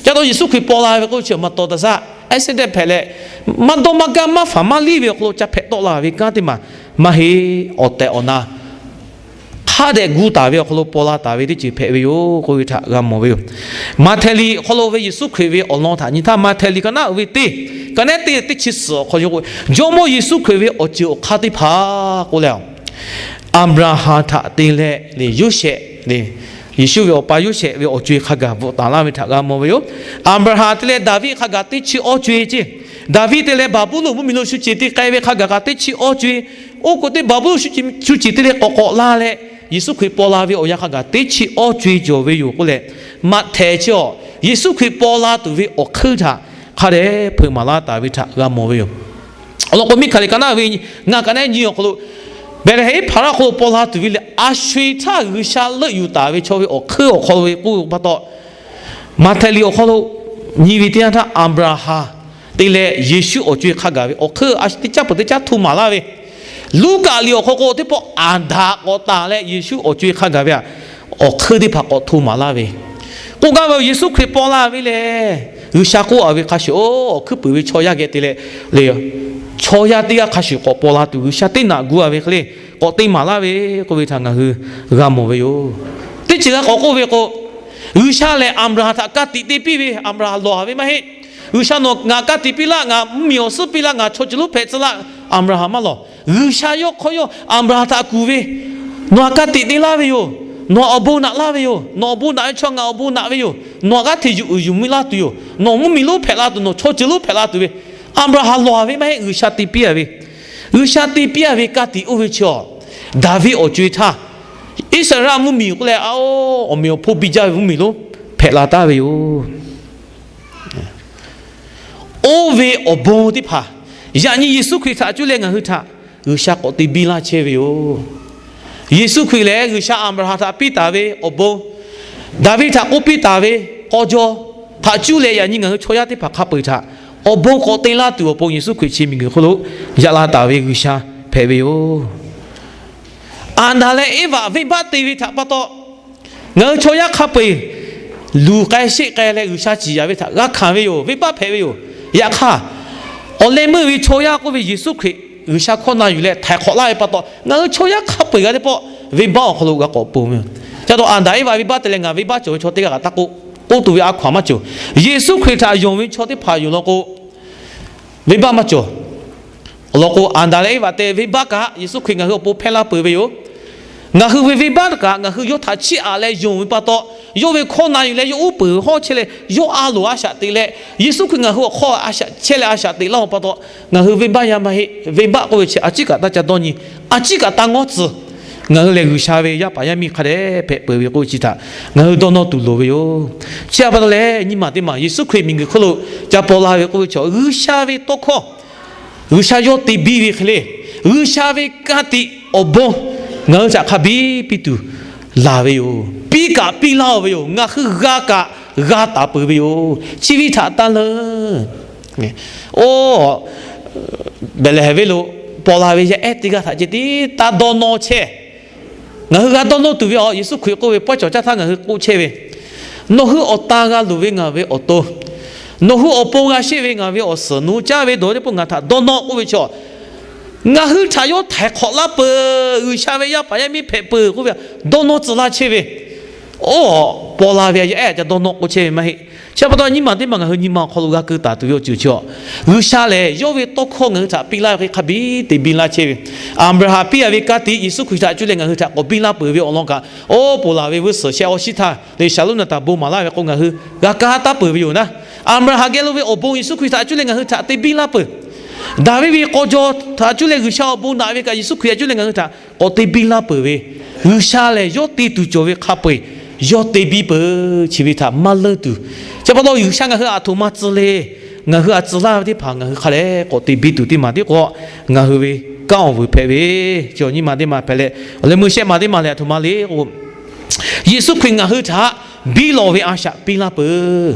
Chi Yaˇ taw Yeˍsuˆ Hkriꞈ paw la ve k'oˆ ve chi maˇ taw taˍ zaˇ, accident hpehꞈ leh, maˇ dawˇ maˇ gaˇ maˇ faˍ maˇ liˇ ve awˬ hk'aw lo ca hpehꞈ tawˆ la ve kanˉ teˇ maˬ maˇ heˆ. Awˬ tehˬ awˬ na hk'a dehꞈ gu taˍ ve awˬ hk'aw lo paw la taˍ ve teˇ ceuˬ hpehꞈ ve yoˬ k'oˆ ve htaꞈ g'a mawˬ ve yoˬ. Maꞈhtehˍ liꞈ awˬ hk'aw lo ve Yeˍsuˆ Hkriꞈ ve awˬ lawn htaꞈ nyi htaˇ, Maꞈhtehˍ liꞈ ka naˉ uiˍ ve teˇ, ka naˉ teˇ teˇ chi suhˍ awˬ hk'aw lo, Jawˇmawˇ Yeˍsuˆ Hkriꞈ ve awˬ ceuˬ awˬ hk'aˇ teˇ hpaˍ k'oˆ leh, Aˍbraˍhanˍ htaꞈ te leh le Yoˇsehꞈ le, Yeˍsuˆ ve awˬ pa Yoˇsehꞈ ve awˬ co-e hk'a gaˬ bvuhꞈ taˍ laˇ ve htaꞈ g'a mawˬ ve yoˬ. Aˍbraˍhanˍ te leh Daˍviˆ hk'a gaˬ teˇ chi awˇ co-e ceˇ, Daˍviˆ te leh Baˍbuˍlonˍ mvuhˇmiˬ lo shu ceˬ te k'ai ve hk'a gaˬ kaꞈ teˇ chi awˇ co-e, oˇ k'o teˇ Baˍbuˍlonˍ shu ceˬ te leh k'awꞈ k'awꞈ la leh, Yeˍsuˆ Hkriꞈ paw la ve awˬ yanˇ hk'a gaˬ teˇ chi awˇ co-e cawˬ ve yoˬ k'oˆ leh, Maꞈhtehˍ chi awˬ Yeˍsuˆ Hkriꞈ paw la tuˬ ve awˬ hk'euˇ htaꞈ hk'a dehꞈ hpeuꞈ maˍ laˇ taˍ ve htaꞈ g'a mawˬ ve yoˬ. Awˬ lawn k'o, Miˇhkaˍ liꞈ ka naˉ ve ngaˇ ka naˉ nyi awˬ hk'aw lo, Behˍlehˍhehnˍ iˉ hpaˍraˆ awˬ hk'aw lo paw la tuˬ ve lehˬ, a sho-eˬ htaˇ G'uiˬsha leuˆ yuˬ taˍ ve chaw ve awˬ hk'euˇ awˬ hk'aw lo ve k'oˆ ve pa taw, Maꞈhtehˍ liꞈ awˬ hk'aw lo nyi ve teˇ yanˇ htaˇ, Aˍbraˍhanˍ te leh Yeˍsuˆ awˬ co-e hk'a gaˬ ve awˬ hk'euˇ a teˇ caˉ peuˬ teˇ caˉ hto maˍ laˇ ve, Luˉkaꞈ liꞈ awˬ hk'aw k'o teˇ pawˆ Aˍdanˍ k'awꞈ taˍ leh Yeˍsuˆ awˬ co-e hk'a gaˬ ve a, awˬ hk'euˇ teˇ hpaˍ k'awꞈ hto maˍ laˇ ve, k'oˆ gaˇ ve Yeˍsuˆ Hkriꞈ paw la ve lehˬ, G'uiˬsha k'oˆ a ve hk'a shuˍ, oˇ awˬ hkui puiˍ ve chaw yaˇ geh te leh le, chaw yaˇ teˇ g'aˇ hk'a shuˍ k'awꞈ paw la tuˬ G'uiˬsha teˇ naꞈ gu a ve hk'e le, k'awꞈ te maˍ laˇ ve k'oˆ ve htaꞈ ngaˬ hui g'a mawˬ ve yoˬ. Teˇ ceuˬ g'a k'awꞈ k'oˆ ve k'o, G'uiˬsha lehˬ Aˍbraˍhanˍ htaꞈ ka tiꞈ te piˇ ve, Aˍbraˍhanˍ lawˬ a ve maˇ heˆ. G'uiˬsha nawˬ ngaˬ ka tiꞈ piˇ laˇ, ngaˬ mvuhˇmiˬ awˬ suhˉ piˇ laˇ, ngaˬ chaw ceuˬ lonˉ hpehꞈ tcuh laˇ. Aˍbraˍhanˍ maˇ lawˬ. G'uiˬsha yawˇ hk'aw yawˇ Aˍbraˍhanˍ htaꞈ kuˬ ve, nawˬ htaꞈ ka tiꞈ te laˇ ve yoˬ. Nawˬ awˬ bon naꞈ laˇ ve yoˬ. Nawˬ awˬ bon naꞈ ve chaw ngaˬ awˬ bon naꞈ ve yoˬ. Nawˬ g'aˇ hteꞈ yuˬ uiˍ yuˬ mvuh laˇ tuˬ yoˬ. Nawˬ mvuhˇmiˬ lonˉ hpehꞈ la tuˬ, nawˬ chaw ceuˬ lonˉ hpehꞈ la tuˬ ve, Aˍbraˍhanˍ lawˬ a ve maˇ heˆ. G'uiˬsha te piˇ a ve, G'uiˬsha te piˇ a ve ka tiꞈ oˇ ve chi awˬ, Daˍviˆ awˬ co-e htaˇ, Iˉsaˍreˍlaˆ mvuhˇmiˬ k'oˆ leh a, oˇ awˬ meꞈ awˬ hponˇ biˇ jaˇ ve mvuhˇmiˬ lonˉ hpehꞈ la taˍ ve yoˬ. Oˇ ve awˬ bon teˇ hpaˍ yaꞈ nyi Yeˍsuˆ Hkriꞈ htaꞈ cuˇ leh ngaˬ hui htaꞈ G'uiˬsha k'awꞈ te biˇ laˇ chehˇ ve yoˬ. Yeˍsuˆ Hkriꞈ lehˬ G'uiˬsha Aˍbraˍhanˍ htaꞈ piˇ taˍ ve awˬ bon, Daˍviˆ htaꞈ k'oˆ piˇ taˍ ve k'aw jaw htaꞈ cuˇ leh yaꞈ nyi ngaˬ hui chaw yaˇ teˇ hpaˍ hk'a peu-eˬ htaꞈ awˬ bon k'awꞈ te laˇ tuˬ awˬ pon Yeˍsuˆ Hkriꞈ chi miˬguiˬ hk'oˆ lo yaꞈ la taˍ ve G'uiˬsha hpehꞈ ve yoˬ. Aˍdanˍ leh Eˇvaꞈ venˇbaˆ te ve htaꞈ pa taw, ngaˬ hui chaw yaˇ hk'a peu-eˬ luˬ k'ai sheˆ k'ai leh G'uiˬsha ciˍ yanˍ ve htaꞈ g'a hkanˍ ve yoˬ. Venˇbaˆ hpehꞈ ve yoˬ. Yaꞈ hk'aˇ, awˬ leh meuˇ ve chaw yaˇ k'oˆ ve Yeˍsuˆ Hkriꞈ G'uiˬsha hkawˇ na yuˬ leh htaiˍ hk'awꞈ laˇ ve pa taw, ngaˬ hui chaw yaˇ hk'a peu-eˬ g'a teˇ pawˆ venˇbaˆ awˬ hk'aw lo g'a k'awꞈ ponˬ ve yoˬ. Ca taw Aˍdanˍ Eˇvaꞈ venˇbaˆ te leh ngaˬ venˇbaˆ cawˬ ve chaw teˇ g'aˇ kaꞈ taˇ k'oˆ, k'oˆ tuˬ ve a hkaw-anˬ maˇ cawˬ. Yeˍsuˆ Hkriꞈ htaꞈ yonˍ ve chaw teˇ hpaˍ yoˬ law k'o, venˇbaˆ maˇ cawˬ. Awˬ lawn k'o, Aˍdanˍ leh Eˇvaꞈ te venˇbaˆ kaꞈ Yeˍsuˆ Hkriꞈ ngaˬ hui awˬ pon hpehˇ laˇ peuˬ ve yoˬ. Ngaˬ hui ve venˇbaˆ kaꞈ ngaˬ hui yawˇ htaꞈ chiˇ aꞈ leh yonˍ ve pa taw, yawˇ ve hkawˇ na yuˬ leh yawˇ uˉ peunˍ hawˉ chehˇ leh yawˇ a loˍ a shaꞈ teꞈ leh, Yeˍsuˆ Hkriꞈ ngaˬ hui awˬ hk'aw a shaꞈ chehˇ leh a shaꞈ teꞈ laˇ ve pa taw, ngaˬ hui venˇbaˆ yaˇ maˇ heˆ. Venˇbaˆ k'oˆ ve chi a ciˉ kaꞈ taˇ ca dawˇ nyi, a ciˉ kaꞈ taˇ ngawˉ tcuh. Ngaˬ hui lehˬ G'uiˬsha ve yaˇ paˍ yaˇ miˇ hk'a dehꞈ hpehꞈ peuˬ ve k'oˆ ve chi htaꞈ ngaˬ hui dawˇ nawˇ tuˬ loˍ ve yoˬ. Chi htaꞈ pa taw leh nyiˇ maˬ teˇ maˬ Yeˍsuˆ Hkriꞈ miˬguiˬ hk'oˆ lo ca paw la ve k'oˆ ve chaw G'uiˬsha ve tawˇ hkawˇ, G'uiˬsha yawˇ te biˇ ve hk'e le, G'uiˬsha ve ka tiꞈ awˬ bon ngaˬ hui htaꞈ hk'a biˇ piˇ tuˬ laˬ ve yoˬ. Piˇ kaꞈ piˇ laˇ-oˬ ve yoˬ. Ngaˬ hui g'a kaꞈ g'a taˍ peuˬ ve yoˬ. Chi ve htaꞈ taˇ leuˉ. Oˇ, Behˍlehˍhehnˍ venˇ lo paw la ve yaˇ ehˉ teˇ g'aˇ htaꞈ ceh tiˉ taˇ dawˇ nawˇ chehˇ. Ngaˬ hui g'a dawˇ nawˇ tuˬ ve a, Yeˍsuˆ Hkriꞈ k'oˆ ve pawehˇ cawˬ caˇ htaˇ ngaˬ hui k'oˆ chehˇ ve, nawˬ hui awˬ ta g'a luˬ ve ngaˬ ve awˬ to, nawˬ hui awˬ pon g'a sheˆ ve ngaˬ ve awˬ suhˍ, nawˬ hui caˇ ve dawˬ teˇ pawˆ ngaˬ htaꞈ dawˇ nawˇ k'oˆ ve chaw, ngaˬ hui htaꞈ yawˇ htaiˍ hk'awꞈ laˇ peuˬ, G'uiˬsha ve yaˇ paˍ yaˇ miˇ hpehꞈ peuˬ k'oˆ ve, dawˇ nawˇ tcuh laˇ chehˇ ve. Oˇ, paw la ve yaˇ ehˉ ca dawˇ nawˇ k'oˆ chehˇ ve maˇ heˆ. Chi pa taw nyiˇ maˬ teˇ maˬ ngaˬ hui nyi ma awˬ hk'aw lo g'a keu taˍ tuˬ ve awˬ ceuˬ chi a, G'uiˬsha lehˬ yawˇ ve tawˇ hkawˇ ngaˬ hui htaꞈ piˇ laˇ ve hk'e hk'a biˇ te biˇ laˇ chehˇ ve. Aˍbraˍhanˍ piˇ a ve ka tiꞈ Yeˍsuˆ Hkriꞈ htaꞈ cuˇ leh ngaˬ hui htaꞈ k'awꞈ biˇ laˇ peuˬ ve awˬ lawn kaꞈ, oˇ, ponˬ laˬ ve vuiˇ suhˍ shehˆ awˇ shiˉ htaˇ lehˬ Shaˍlonˍ naˍ taˍ bon maˍ laˇ ve k'o ngaˬ hui g'a kaˇ taˉ peuˬ ve yoˬ naˉ. Aˍbraˍhanˍ geh lo ve awˬ bon Yeˍsuˆ Hkriꞈ htaꞈ cuˇ leh ngaˬ hui htaꞈ te biˇ laˇ peuˬ. Daˍviˆ ve k'aw jaw htaꞈ cuˇ leh G'uiˬsha awˬ bon naꞈ ve kaꞈ Yeˍsuˆ Hkriꞈ htaꞈ cuˇ leh ngaˬ hui htaꞈ k'awꞈ te biˇ laˇ peuˬ ve. G'uiˬsha lehˬ yawˇ te tuˬ cawˬ ve hk'a peu-eˬ yawˇ te biˇ peuˬ. Chi ve htaꞈ maˇ leuˉ tuˬ, chi pa taw G'uiˬsha ngaˬ hui aˬ htoꞈ ma tcuh le. Ngaˬ hui a tcuh laˇ ve teˇ hpaˍ ngaˬ hui hk'a leh k'awꞈ te biˇ tuˬ teˇ maˬ tiˉ k'o, ngaˬ hui ve kanˉ awˬ vuiˬ hpehꞈ ve. Chi nyiˇ maˬ teˇ maˬ hpehꞈ leh, awˬ leh meuˇ shehˆ maˬ teˇ maˬ lehˬ aˬ htoꞈ ma le k'o, Yeˍsuˆ Hkriꞈ ngaˬ hui htaꞈ biˇ lawˬ ve a shaꞈ piˇ laˇ peuˬ.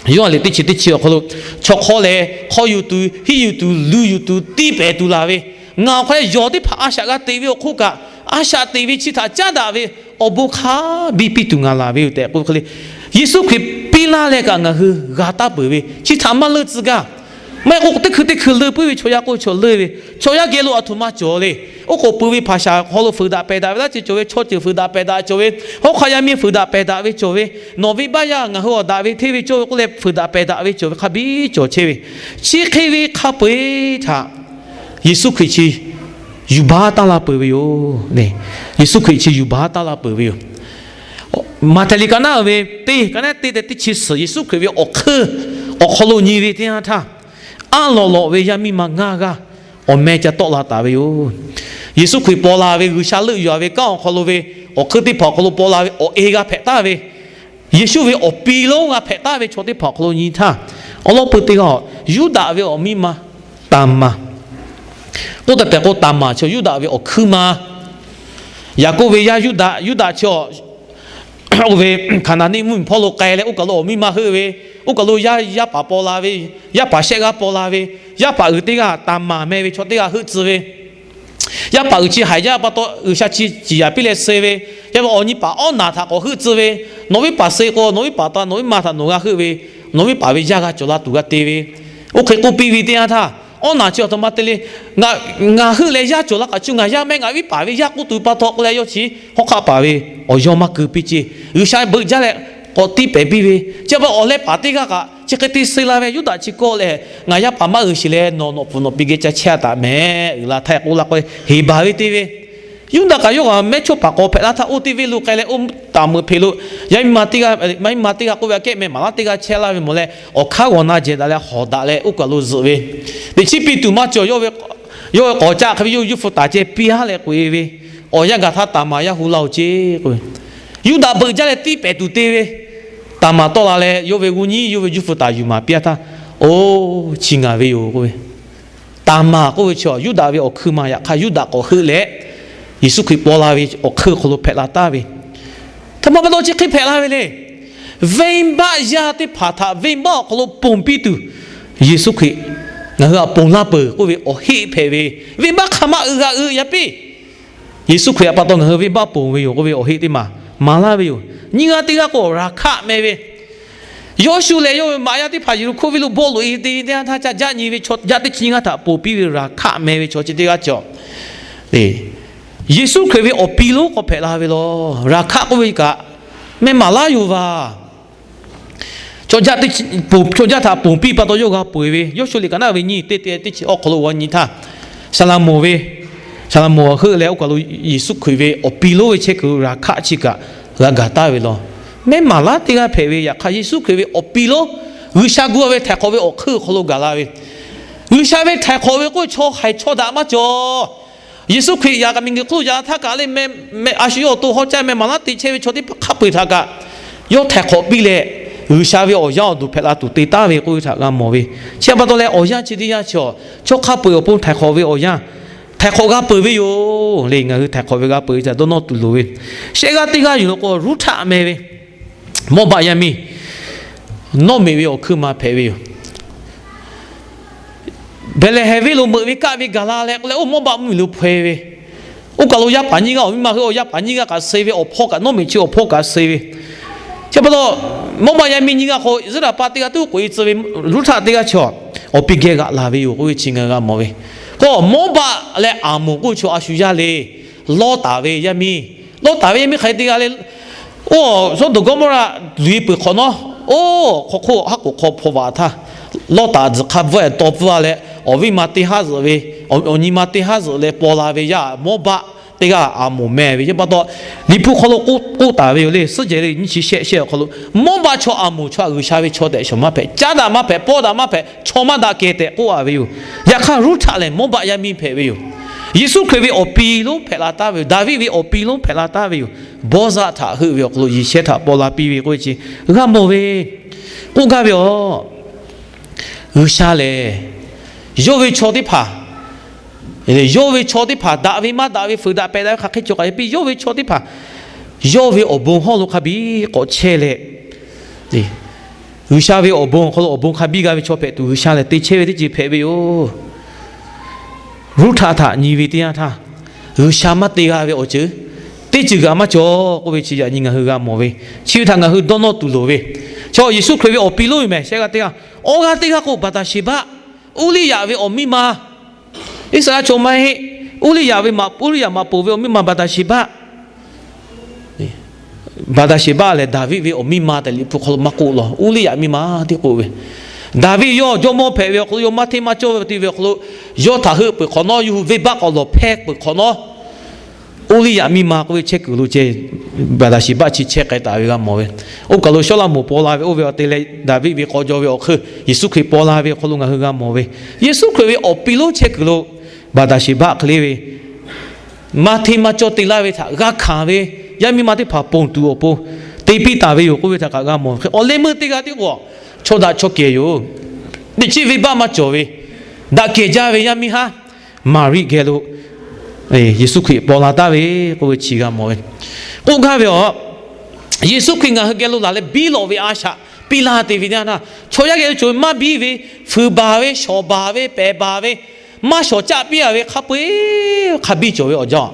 Yoˇhanˬ liꞈ teˇ chi teˇ chi awˬ hk'aw lo, chaw hk'aw lehˬ hk'aw yuˬ tuˬ, hiˆ yuˬ tuˬ, luˬ yuˬ tuˬ, tiˇ pehˍ tuˬ laˬ ve, ngaˬ awˬ hk'aw lehˬ yawˬ teˇ hpaˍ a shaꞈ g'a teꞈ ve awˬ hk'oˆ kaꞈ, a shaꞈ teꞈ ve chi htaꞈ caˉ daꞈ ve awˬ bon hk'a biˇ piˇ tuˬ ngaˬ laˬ ve yoˬ tehꞈ k'oˆ hk'e le. Yeˍsuˆ Hkriꞈ piˇ naˇ leh kaꞈ ngaˬ hui g'a taˇ peuˬ ve, chi htaꞈ maˇ leuˆ tcuh gaˇ. Maˇ heˆ k'o teˇ hkui teˇ hkui leuˆ puiˉ ve chaw yaˇ k'oˆ ve chaw leuˆ ve, chaw yaˇ geh lo aˬ htoꞈ ma cawˬ le. Oˇ k'oˍ pui ve hpaˍ shaˍ awˬ hk'aw lo fuiˍ daꞈ pehˬ daꞈ ve laˇ ceuˬ cawˬ ve, chaw ceuˬ fuiˍ daꞈ pehˬ daꞈ cawˬ ve, hawˉ hk'aˆ yaˇ miˇ fuiˍ daꞈ pehˬ daꞈ ve cawˬ ve, nawˬ venˇbaˆ yaˇ ngaˬ hui awˬ daꞈ ve hteˇ ve cawˇ ve k'oˆ leh fuiˍ daꞈ pehˬ daꞈ ve cawˬ ve hk'a biˇ cawˬ chehˇ ve, chi hk'e ve hk'a peu-eˬ htaꞈ Yeˍsuˆ Hkriꞈ chi yuˬ baˬ taˇ la peuˬ ve yoˬ. Yeˍsuˆ Hkriꞈ chi yuˬ baˬ taˇ la peuˬ ve yoˬ. Maꞈhtehˍ liꞈ ka naˉ ve teˇ, ka naˉ teˇ tehꞈ teˇ chi suhˍ Yeˍsuˆ Hkriꞈ ve awˬ hk'eun awˬ hk'aw lo nyi ve teˇ yanˇ htaˇ, aˉ lawꞈ lawꞈ ve yaˇ miˇ ma ngaˇ g'aˇ awˬ meh ca tawˆ la taˍ ve yoˬ. Yeˍsuˆ Hkriꞈ paw la ve G'uiˬsha leuˆ yuˬ ve kanˉ awˬ hk'aw lo ve awˬ hk'eun teˇ hpaˍ awˬ hk'aw lo paw la ve awˬ e g'a hpehꞈ taˍ ve, Yeˍsuˆ ve awˬ pi lonˉ g'a hpehꞈ taˍ ve chaw teˇ hpaˍ awˬ hk'aw lo nyi htaˇ, awˬ lawn peu teˇ g'aˇ Yuˇdaꞈ ve awˬ miˇ ma Taˍmaˍ k'oˆ taˍ tehꞈ k'o, Taˍmaˍ chi Yuˇdaꞈ ve awˬ hkuiˉ ma. Yaˍkoˆ ve yaˇ Yuˇdaꞈ, Yuˇdaꞈ chi oˇ ve Hkaˍnanˍ neˇ mvuhˇmiˬ hpawˇ lo k'ai leh oˇ kaˬ lo awˬ miˇ ma heuˆ ve, oˇ kaˬ lo yaˇ, yaˇ paˍ paw la ve, yaˇ paˍ shehˆ g'aˇ paw la ve, yaˇ paˍ uiˍ teˇ g'aˇ Taˍmaˍ meh ve chaw teˇ g'aˇ heuˆ tcuh ve, yaˇ paˍ uiˍ chi haiˬ jaˇ pa taw G'uiˬsha chi ciˍ yanˍ piˇ leh suh ve, yaˇ paˍ awˬ nyi paˍ Awˉnaˍ htaꞈ k'awꞈ heuˆ tcuh ve, nawˬ viˉ paˍ suh k'o nawˬ viˉ paˍ ta nawˬ viˉ ma htaꞈ nawˬ g'a heuˆ ve, nawˬ viˉ paˍ ve yaˇ g'a cawˬ la tuˬ g'a te ve, oˇ hk'e k'oˆ piˇ ve teˇ yanˇ htaˇ, Awˉnaˍ chi awˬ htoꞈ ma te le, ngaˬ heuˆ leh yaˇ cawˬ la kaꞈ chu ngaˬ yaˇ meh, ngaˬ viˉ paˍ ve yaˇ k'oˆ tuˬ pa taw k'oˆ leh yawˇ chi hawˉ hk'aˆ paˍ ve awˬ yawˇ maˇ keu piˇ ce. G'uiˬsha beuꞈ jaˇ leh k'awꞈ tiˇ pehˍ piˇ ve, chi pa awˬ leh paˍ teˇ g'aˇ kaꞈ chi hk'e te suh la ve, Yuˇdaꞈ chi kawˆ leh ngaˬ yaˇ paˍ maˇ uiˍ sheˍ leh nawˬ nawˬ pfuhˍ nawˬ pi geh ca chehˇ a taˍ mehˍ uiˍ la htaˇ k'oˆ la k'o, heˍ baˬ ve te ve. Yuˇdaꞈ kaꞈ yawˇ kaꞈ mehˇchawˇ paˍ k'awꞈ hpehꞈ laˇ htaˇ oˇ teˇ venˇ lo k'ai leh oˇ Taˍmaˍ hpehꞈ lo, yaˇ miˇ ma teˇ g'aˇ, maˇ miˇ ma teˇ g'aˇ k'oˆ ve aꞈ kehˉ meh maˍ laˇ teˇ g'aˇ chehˇ laˇ ve mawˬ leh, awˬ hkanˉ g'awˬ na jehˬ daꞈ leh hawˍ daꞈ leh oˇ kaˬ lo zuhꞈ ve, teꞈ chiˉ piˇ tuˬ maˇ cawˬ. Yawˇ ve k'awˍ caˆ hk'e ve yawˇ hui yuˇ hpu taˍ ceh piˇ haˉ leh k'oꞈ e ve, awˬ yanˇ gaˬ htaˇ Taˍmaˍ yaˇ hu laˇ-oˬ ce k'o, Yuˇdaꞈ beuꞈ jaˇ leh tiˇ pehˍ tuˬ te ve, Taˍmaˍ tawˆ la leh yawˇ ve g'uˇ nyiˉ yawˇ ve yuˇ hpu taˍ yuˬ maˍ piˇ a htaˇ, Oˇ, chi ngaˬ ve yoˬ k'oˆ ve, Taˍmaˍ k'oˆ ve chi Yuˇdaꞈ ve awˬ hkui ma, yaꞈ hk'aˇ Yuˇdaꞈ k'awꞈ heuˆ leh Yeˍsuˆ Hkriꞈ paw la ve awˬ hk'eun awˬ hk'aw lo hpehꞈ la taˍ ve, htaꞈ ma pa taw chi hk'e hpehꞈ la ve le. Venˇbaˆ yaˇ teˇ hpaˍ htaꞈ venˇbaˆ awˬ hk'aw lo ponˬ piˇ tuˬ, Yeˍsuˆ Hkriꞈ ngaˬ hui htaꞈ ponˬ laˇ peuˬ k'oˆ ve awˬ heˆ hpehꞈ ve, venˇbaˆ hk'aˬ ma uiˍ g'a uiˍ yaˇ piˇ. Yeˍsuˆ Hkriꞈ htaꞈ pa taw ngaˬ hui venˇbaˆ ponˬ ve yoˬ k'oˆ ve awˬ heˆ teˇ maˬ maˍ laˇ ve yoˬ. Nyiˇ g'aˇ teˇ g'aˇ k'o Raˍhkaˆ meh ve, Yawˇshuˆ lehˬ yawˇ ve maꞈ yaˇ teˇ hpaˍ Yeˍriˆhkoˇ venˇ lo bawˆ loꞈ e te ve teˇ yanˇ htaˇ ca jaˆ nyi ve chaw jaˆ teˇ chi nyiˇ g'aˇ htaꞈ ponˬ piˇ ve Raˍhkaˆ meh ve chaw chi teˇ g'aˇ cawˬ. Yeˍsuˆ Hkriꞈ ve awˬ pi lonˉ k'awꞈ hpehꞈ la ve law. Raˍhkaˆ k'oˆ ve kaꞈ meh maˍ laˇ yoˬ vaˬ. Chaw jaˆ htaꞈ ponˬ piˇ pa taw yawˇ g'a peu eˬ ve, Yawˇshuˆ liꞈ ka naˉ ve nyiˇ teˇ teˇ teˇ chi awˬ hk'aw lo g'a nyi htaˇ, Saˍlaˍmonˍ ve, Saˍlaˍmonˍ heuˆ leh oˇ kaˬ lo Yeˍsuˆ Hkriꞈ ve awˬ pi lonˉ ve chehˇ kuiˬ Raˍhkaˆ chi kaꞈ g'a gaˬ taˍ ve law. Meh maˍ laˇ teˇ g'aˇ hpehꞈ ve, yaꞈ hk'aˇ Yeˍsuˆ Hkriꞈ ve awˬ pi lonˉ G'uiˬsha gu ve htaiˍ hk'awꞈ ve awˬ hk'eun awˬ hk'aw lo gaˬ la ve, G'uiˬsha ve htaiˍ hk'awꞈ ve k'oˆ ve chaw haiˬ chaw daꞈ maˇ cawˬ. Yeˍsuˆ Hkriꞈ yaꞈ kaꞈ miˬguiˬ hk'oˆ lo yaꞈ la htaˇ kaꞈ le, a shu yawˇ awˬ to hawˉ caˇ meh maˍ laˇ te chehˇ ve chaw teˇ hpaˍ hk'a peu-eˬ htaꞈ kaꞈ yawˇ htaiˍ hk'awꞈ piˇ leh, G'uiˬsha ve awˬ yanˇ awˬ duˬ hpehꞈ la tuˬ te taˍ ve k'oˆ ve htaꞈ g'a mawˬ ve. Chi pa taw leh awˬ yanˇ chi teˇ yanˇ chi awˬ chaw hk'a peu-eˬ awˬ pon htaiˍ hk'awꞈ ve awˬ yanˇ, htaiˍ hk'awꞈ g'a peu eˬ ve yoˬ le. Ngaˬ hui htaiˍ hk'awꞈ ve g'a peu eˬ ve htaꞈ dawˇ nawˇ tuˬ loˍ ve. Shehˆ g'aˇ teˇ g'aˇ yuˬ lo k'o Ruˉhtaˆ meh ve Mawˇbaˆ yaˇ miˇ Nawˇmiꞈ ve awˬ hkui ma hpehꞈ ve yoˬ. Behˍlehˍhehnˍ venˇ lo meuꞈ ve kaˆ ve gaˬ la leh k'oˆ leh, oˇ Mawˇbaˆ mvuhˇmiˬ lo hpaw ve, oˇ kaˬ lo yaˇ paˍ nyiˇ g'aˇ awˬ miˇ ma heuˆ, awˬ yaˇ paˍ nyiˇ g'aˇ kaꞈ suh ve, awˬ hpawˇ kaꞈ Nawˇmiꞈ chi awˬ hpawˇ kaꞈ suh ve. Chi pa taw, Mawˇbaˆ yaˇ miˇ nyiˇ g'aˇ k'o Iˉsaˍreˍlaˆ paˍ teˇ g'aˇ tuˉ k'oꞈ e tcuh ve Ruˉhtaˆ teˇ g'aˇ chi awˬ pi geh g'aꞈ la ve yoˬ k'oˆ ve chi ngaˬ g'a mawˬ ve. K'o Mawˇbaˆ leh Aˍmoˍ k'oˆ ve chaw a shu yaˇ le, Lawˇtaˍ ve yaˇ miˇ, Lawˇtaˍ ve yaˇ miˇ hk'aˬ hk'e te g'a le. Oˇ, Sawˉdonˍ Gawˇmawˇraꞈ luˬ e peuˬ hk'awꞈ nawˉ, oˇ, hk'aw hk'oˆ haˉ k'oˍ hk'aw hpaw vaꞈ htaˇ, Lawˇtaˍ tzuhˬ hk'a bvuhˆ tawˇ pfuhˇ a leh, awˬ viˉ ma teˇ haˉ zuhꞈ ve, awˬ nyi ma teˇ haˉ zuhꞈ leh paw la ve yaˇ Mawˇbaˆ teˇ g'aˇ Aˍmoˍ meh ve. Chi pa taw, Liꞈ hpu hk'aw lo k'oˆ taˍ ve yoˬ le, Suhˉ jehˬ le nyiˇ chi shehˆ shehˆ awˬ hk'aw lo, Mawˇbaˆ chaw Aˍmoˍ chaw G'uiˬsha ve chaw tehꞈ shawˍ maˇ hpehꞈ, caˉ daꞈ maˇ hpehꞈ, pawˇ daꞈ maˇ hpehꞈ, chaw maˇ daꞈ kehˬ tehꞈ k'oˆ a ve yoˬ. Yaꞈ hk'aˇ Ruˉhtaˆ lehˬ Mawˇbaˆ yaˇ miˇ hpehꞈ ve yoˬ. Yeˍsuˆ Hkriꞈ ve awˬ pi lonˉ hpehꞈ la taˍ ve yoˬ. Daˍviˆ ve awˬ pi lonˉ hpehꞈ la taˍ ve yoˬ. Bawˇzaˆ htaꞈ heuˆ ve awˬ hk'aw lo Yeˍsehˇ htaꞈ paw la piˇ ve k'oˆ ve chi g'a mawˬ ve. K'oˆ gaˇ ve yoˬ. G'uiˬsha lehˬ, yawˇ ve chaw teˇ hpaˍ, yawˇ ve chaw teˇ hpaˍ daꞈ ve maˇ daꞈ ve, fuiˍ daꞈ pehˬ daꞈ ve hk'aˬ hk'e cawˬ kaꞈ yaꞈ piˇ, yawˇ ve chaw teˇ hpaˍ yawˇ ve awˬ bon hawˉ lo hk'a biˇ k'awꞈ chehˇ leh, G'uiˬsha ve awˬ bon awˬ hk'aw lo awˬ bon hk'a biˇ g'a ve chaw hpehꞈ tuˬ G'uiˬsha lehˬ te chehˇ ve teˇ ceuˬ hpehꞈ ve yoˬ. Ruˉhtaˆ htaꞈ nyi ve teˇ yanˇ htaˇ, G'uiˬsha maˇ te g'a ve awˬ ceuˬ teˇ ceuˬ g'a maˇ cawˬ k'oˆ ve chi yaꞈ nyi ngaˬ hui g'a mawˬ ve, chi ve htaꞈ ngaˬ hui dawˇ nawˇ tuˬ loˍ ve. Chaw Yeˍsuˆ Hkriꞈ ve awˬ pi lonˉ ve mehˬ shehˆ g'aˇ teˇ g'aˇ, awˬ g'aˇ teˇ g'aˇ k'o Baˍdaˍsheˍbaˆ, Uˇliˇyaꞈ ve awˬ miˇ ma. Iˉsaˍreˍlaˆ chaw maˇ heˆ. Uˇliˇyaꞈ ve maꞈ, Uˇliˇyaꞈ maꞈ poˬ ve awˬ miˇ ma Baˍdaˍsheˍbaˆ. Baˍdaˍsheˍbaˆ lehˬ Daˍviˆ ve awˬ miˇ ma tehꞈ Liꞈ hpu hk'aw lo maˇ k'oˆ law. Uˇliˇyaꞈ miˇ ma tiˉ k'oˆ ve. Daˍviˆ yawˇ jawˇmawˇ hpehꞈ ve awˬ hk'aw lo, yawˇ maˇ hteˇ maˇ cawˇ ve te ve awˬ hk'aw lo, yawˇ htaꞈ heuˆ peuˬ hk'awꞈ nawˉ, yawˇ hui venˇbaˆ k'awꞈ lawˬ hpehˇ peuˬ hk'awꞈ nawˉ, Uˇliˇyaꞈ miˇ ma k'oˆ ve chehˇ kuiˬ lo ceh, Baˍdaˍsheˍbaˆ chi chehˇ k'ai taˍ ve g'a mawˬ ve. Oˇ kaˬ lo Sawˉlaꞈmonˍ paw la ve oˇ ve awˬ te leh Daˍviˆ ve k'aw jaw ve awˬ hk'eun Yeˍsuˆ Hkriꞈ paw la ve awˬ hk'aw lo ngaˬ hui g'a mawˬ ve. Yeˍsuˆ Hkriꞈ ve awˬ pi lonˉ chehˇ kuiˬ lo Baˍdaˍsheˍbaˆ hk'e le ve maˇ hteˇ maˇ cawˇ te laˇ ve htaꞈ g'a hkanˍ ve yaˇ miˇ ma teˇ hpaˍ ponˬ tuˬ awˬ pon te piˇ taˍ ve yoˬ k'oˆ ve htaꞈ kaꞈ g'a mawˬ ve. Awˬ leh meuˇ teˇ g'aˇ tiˉ k'o, chaw daꞈ chaw kehˬ yoˬ. Teꞈ chiˉ venˇbaˆ maˇ cawˬ ve, daꞈ kehˬ jaˇ ve yaˇ miˇ haˉ Maˍriˆ geh lo Yeˍsuˆ Hkriꞈ paw la taˍ ve k'oˆ ve chi g'a mawˬ ve. K'oˆ gaˇ ve awˬ, Yeˍsuˆ Hkriꞈ ngaˬ hui geh lo laˬ leh biˇ lawꞈ ve a shaꞈ piˇ laˇ te ve teˇ yanˇ htaˇ, chaw yaˇ geh lo cawˬ ve maˇ biˇ ve, fuiˍ baˬ ve, shawˍ baˬ ve, pehˬ baˬ ve, maˇ shawˍ caˆ piˇ a ve hk'a peu-eˬ hk'a biˇ cawˬ ve awˬ jaˇ.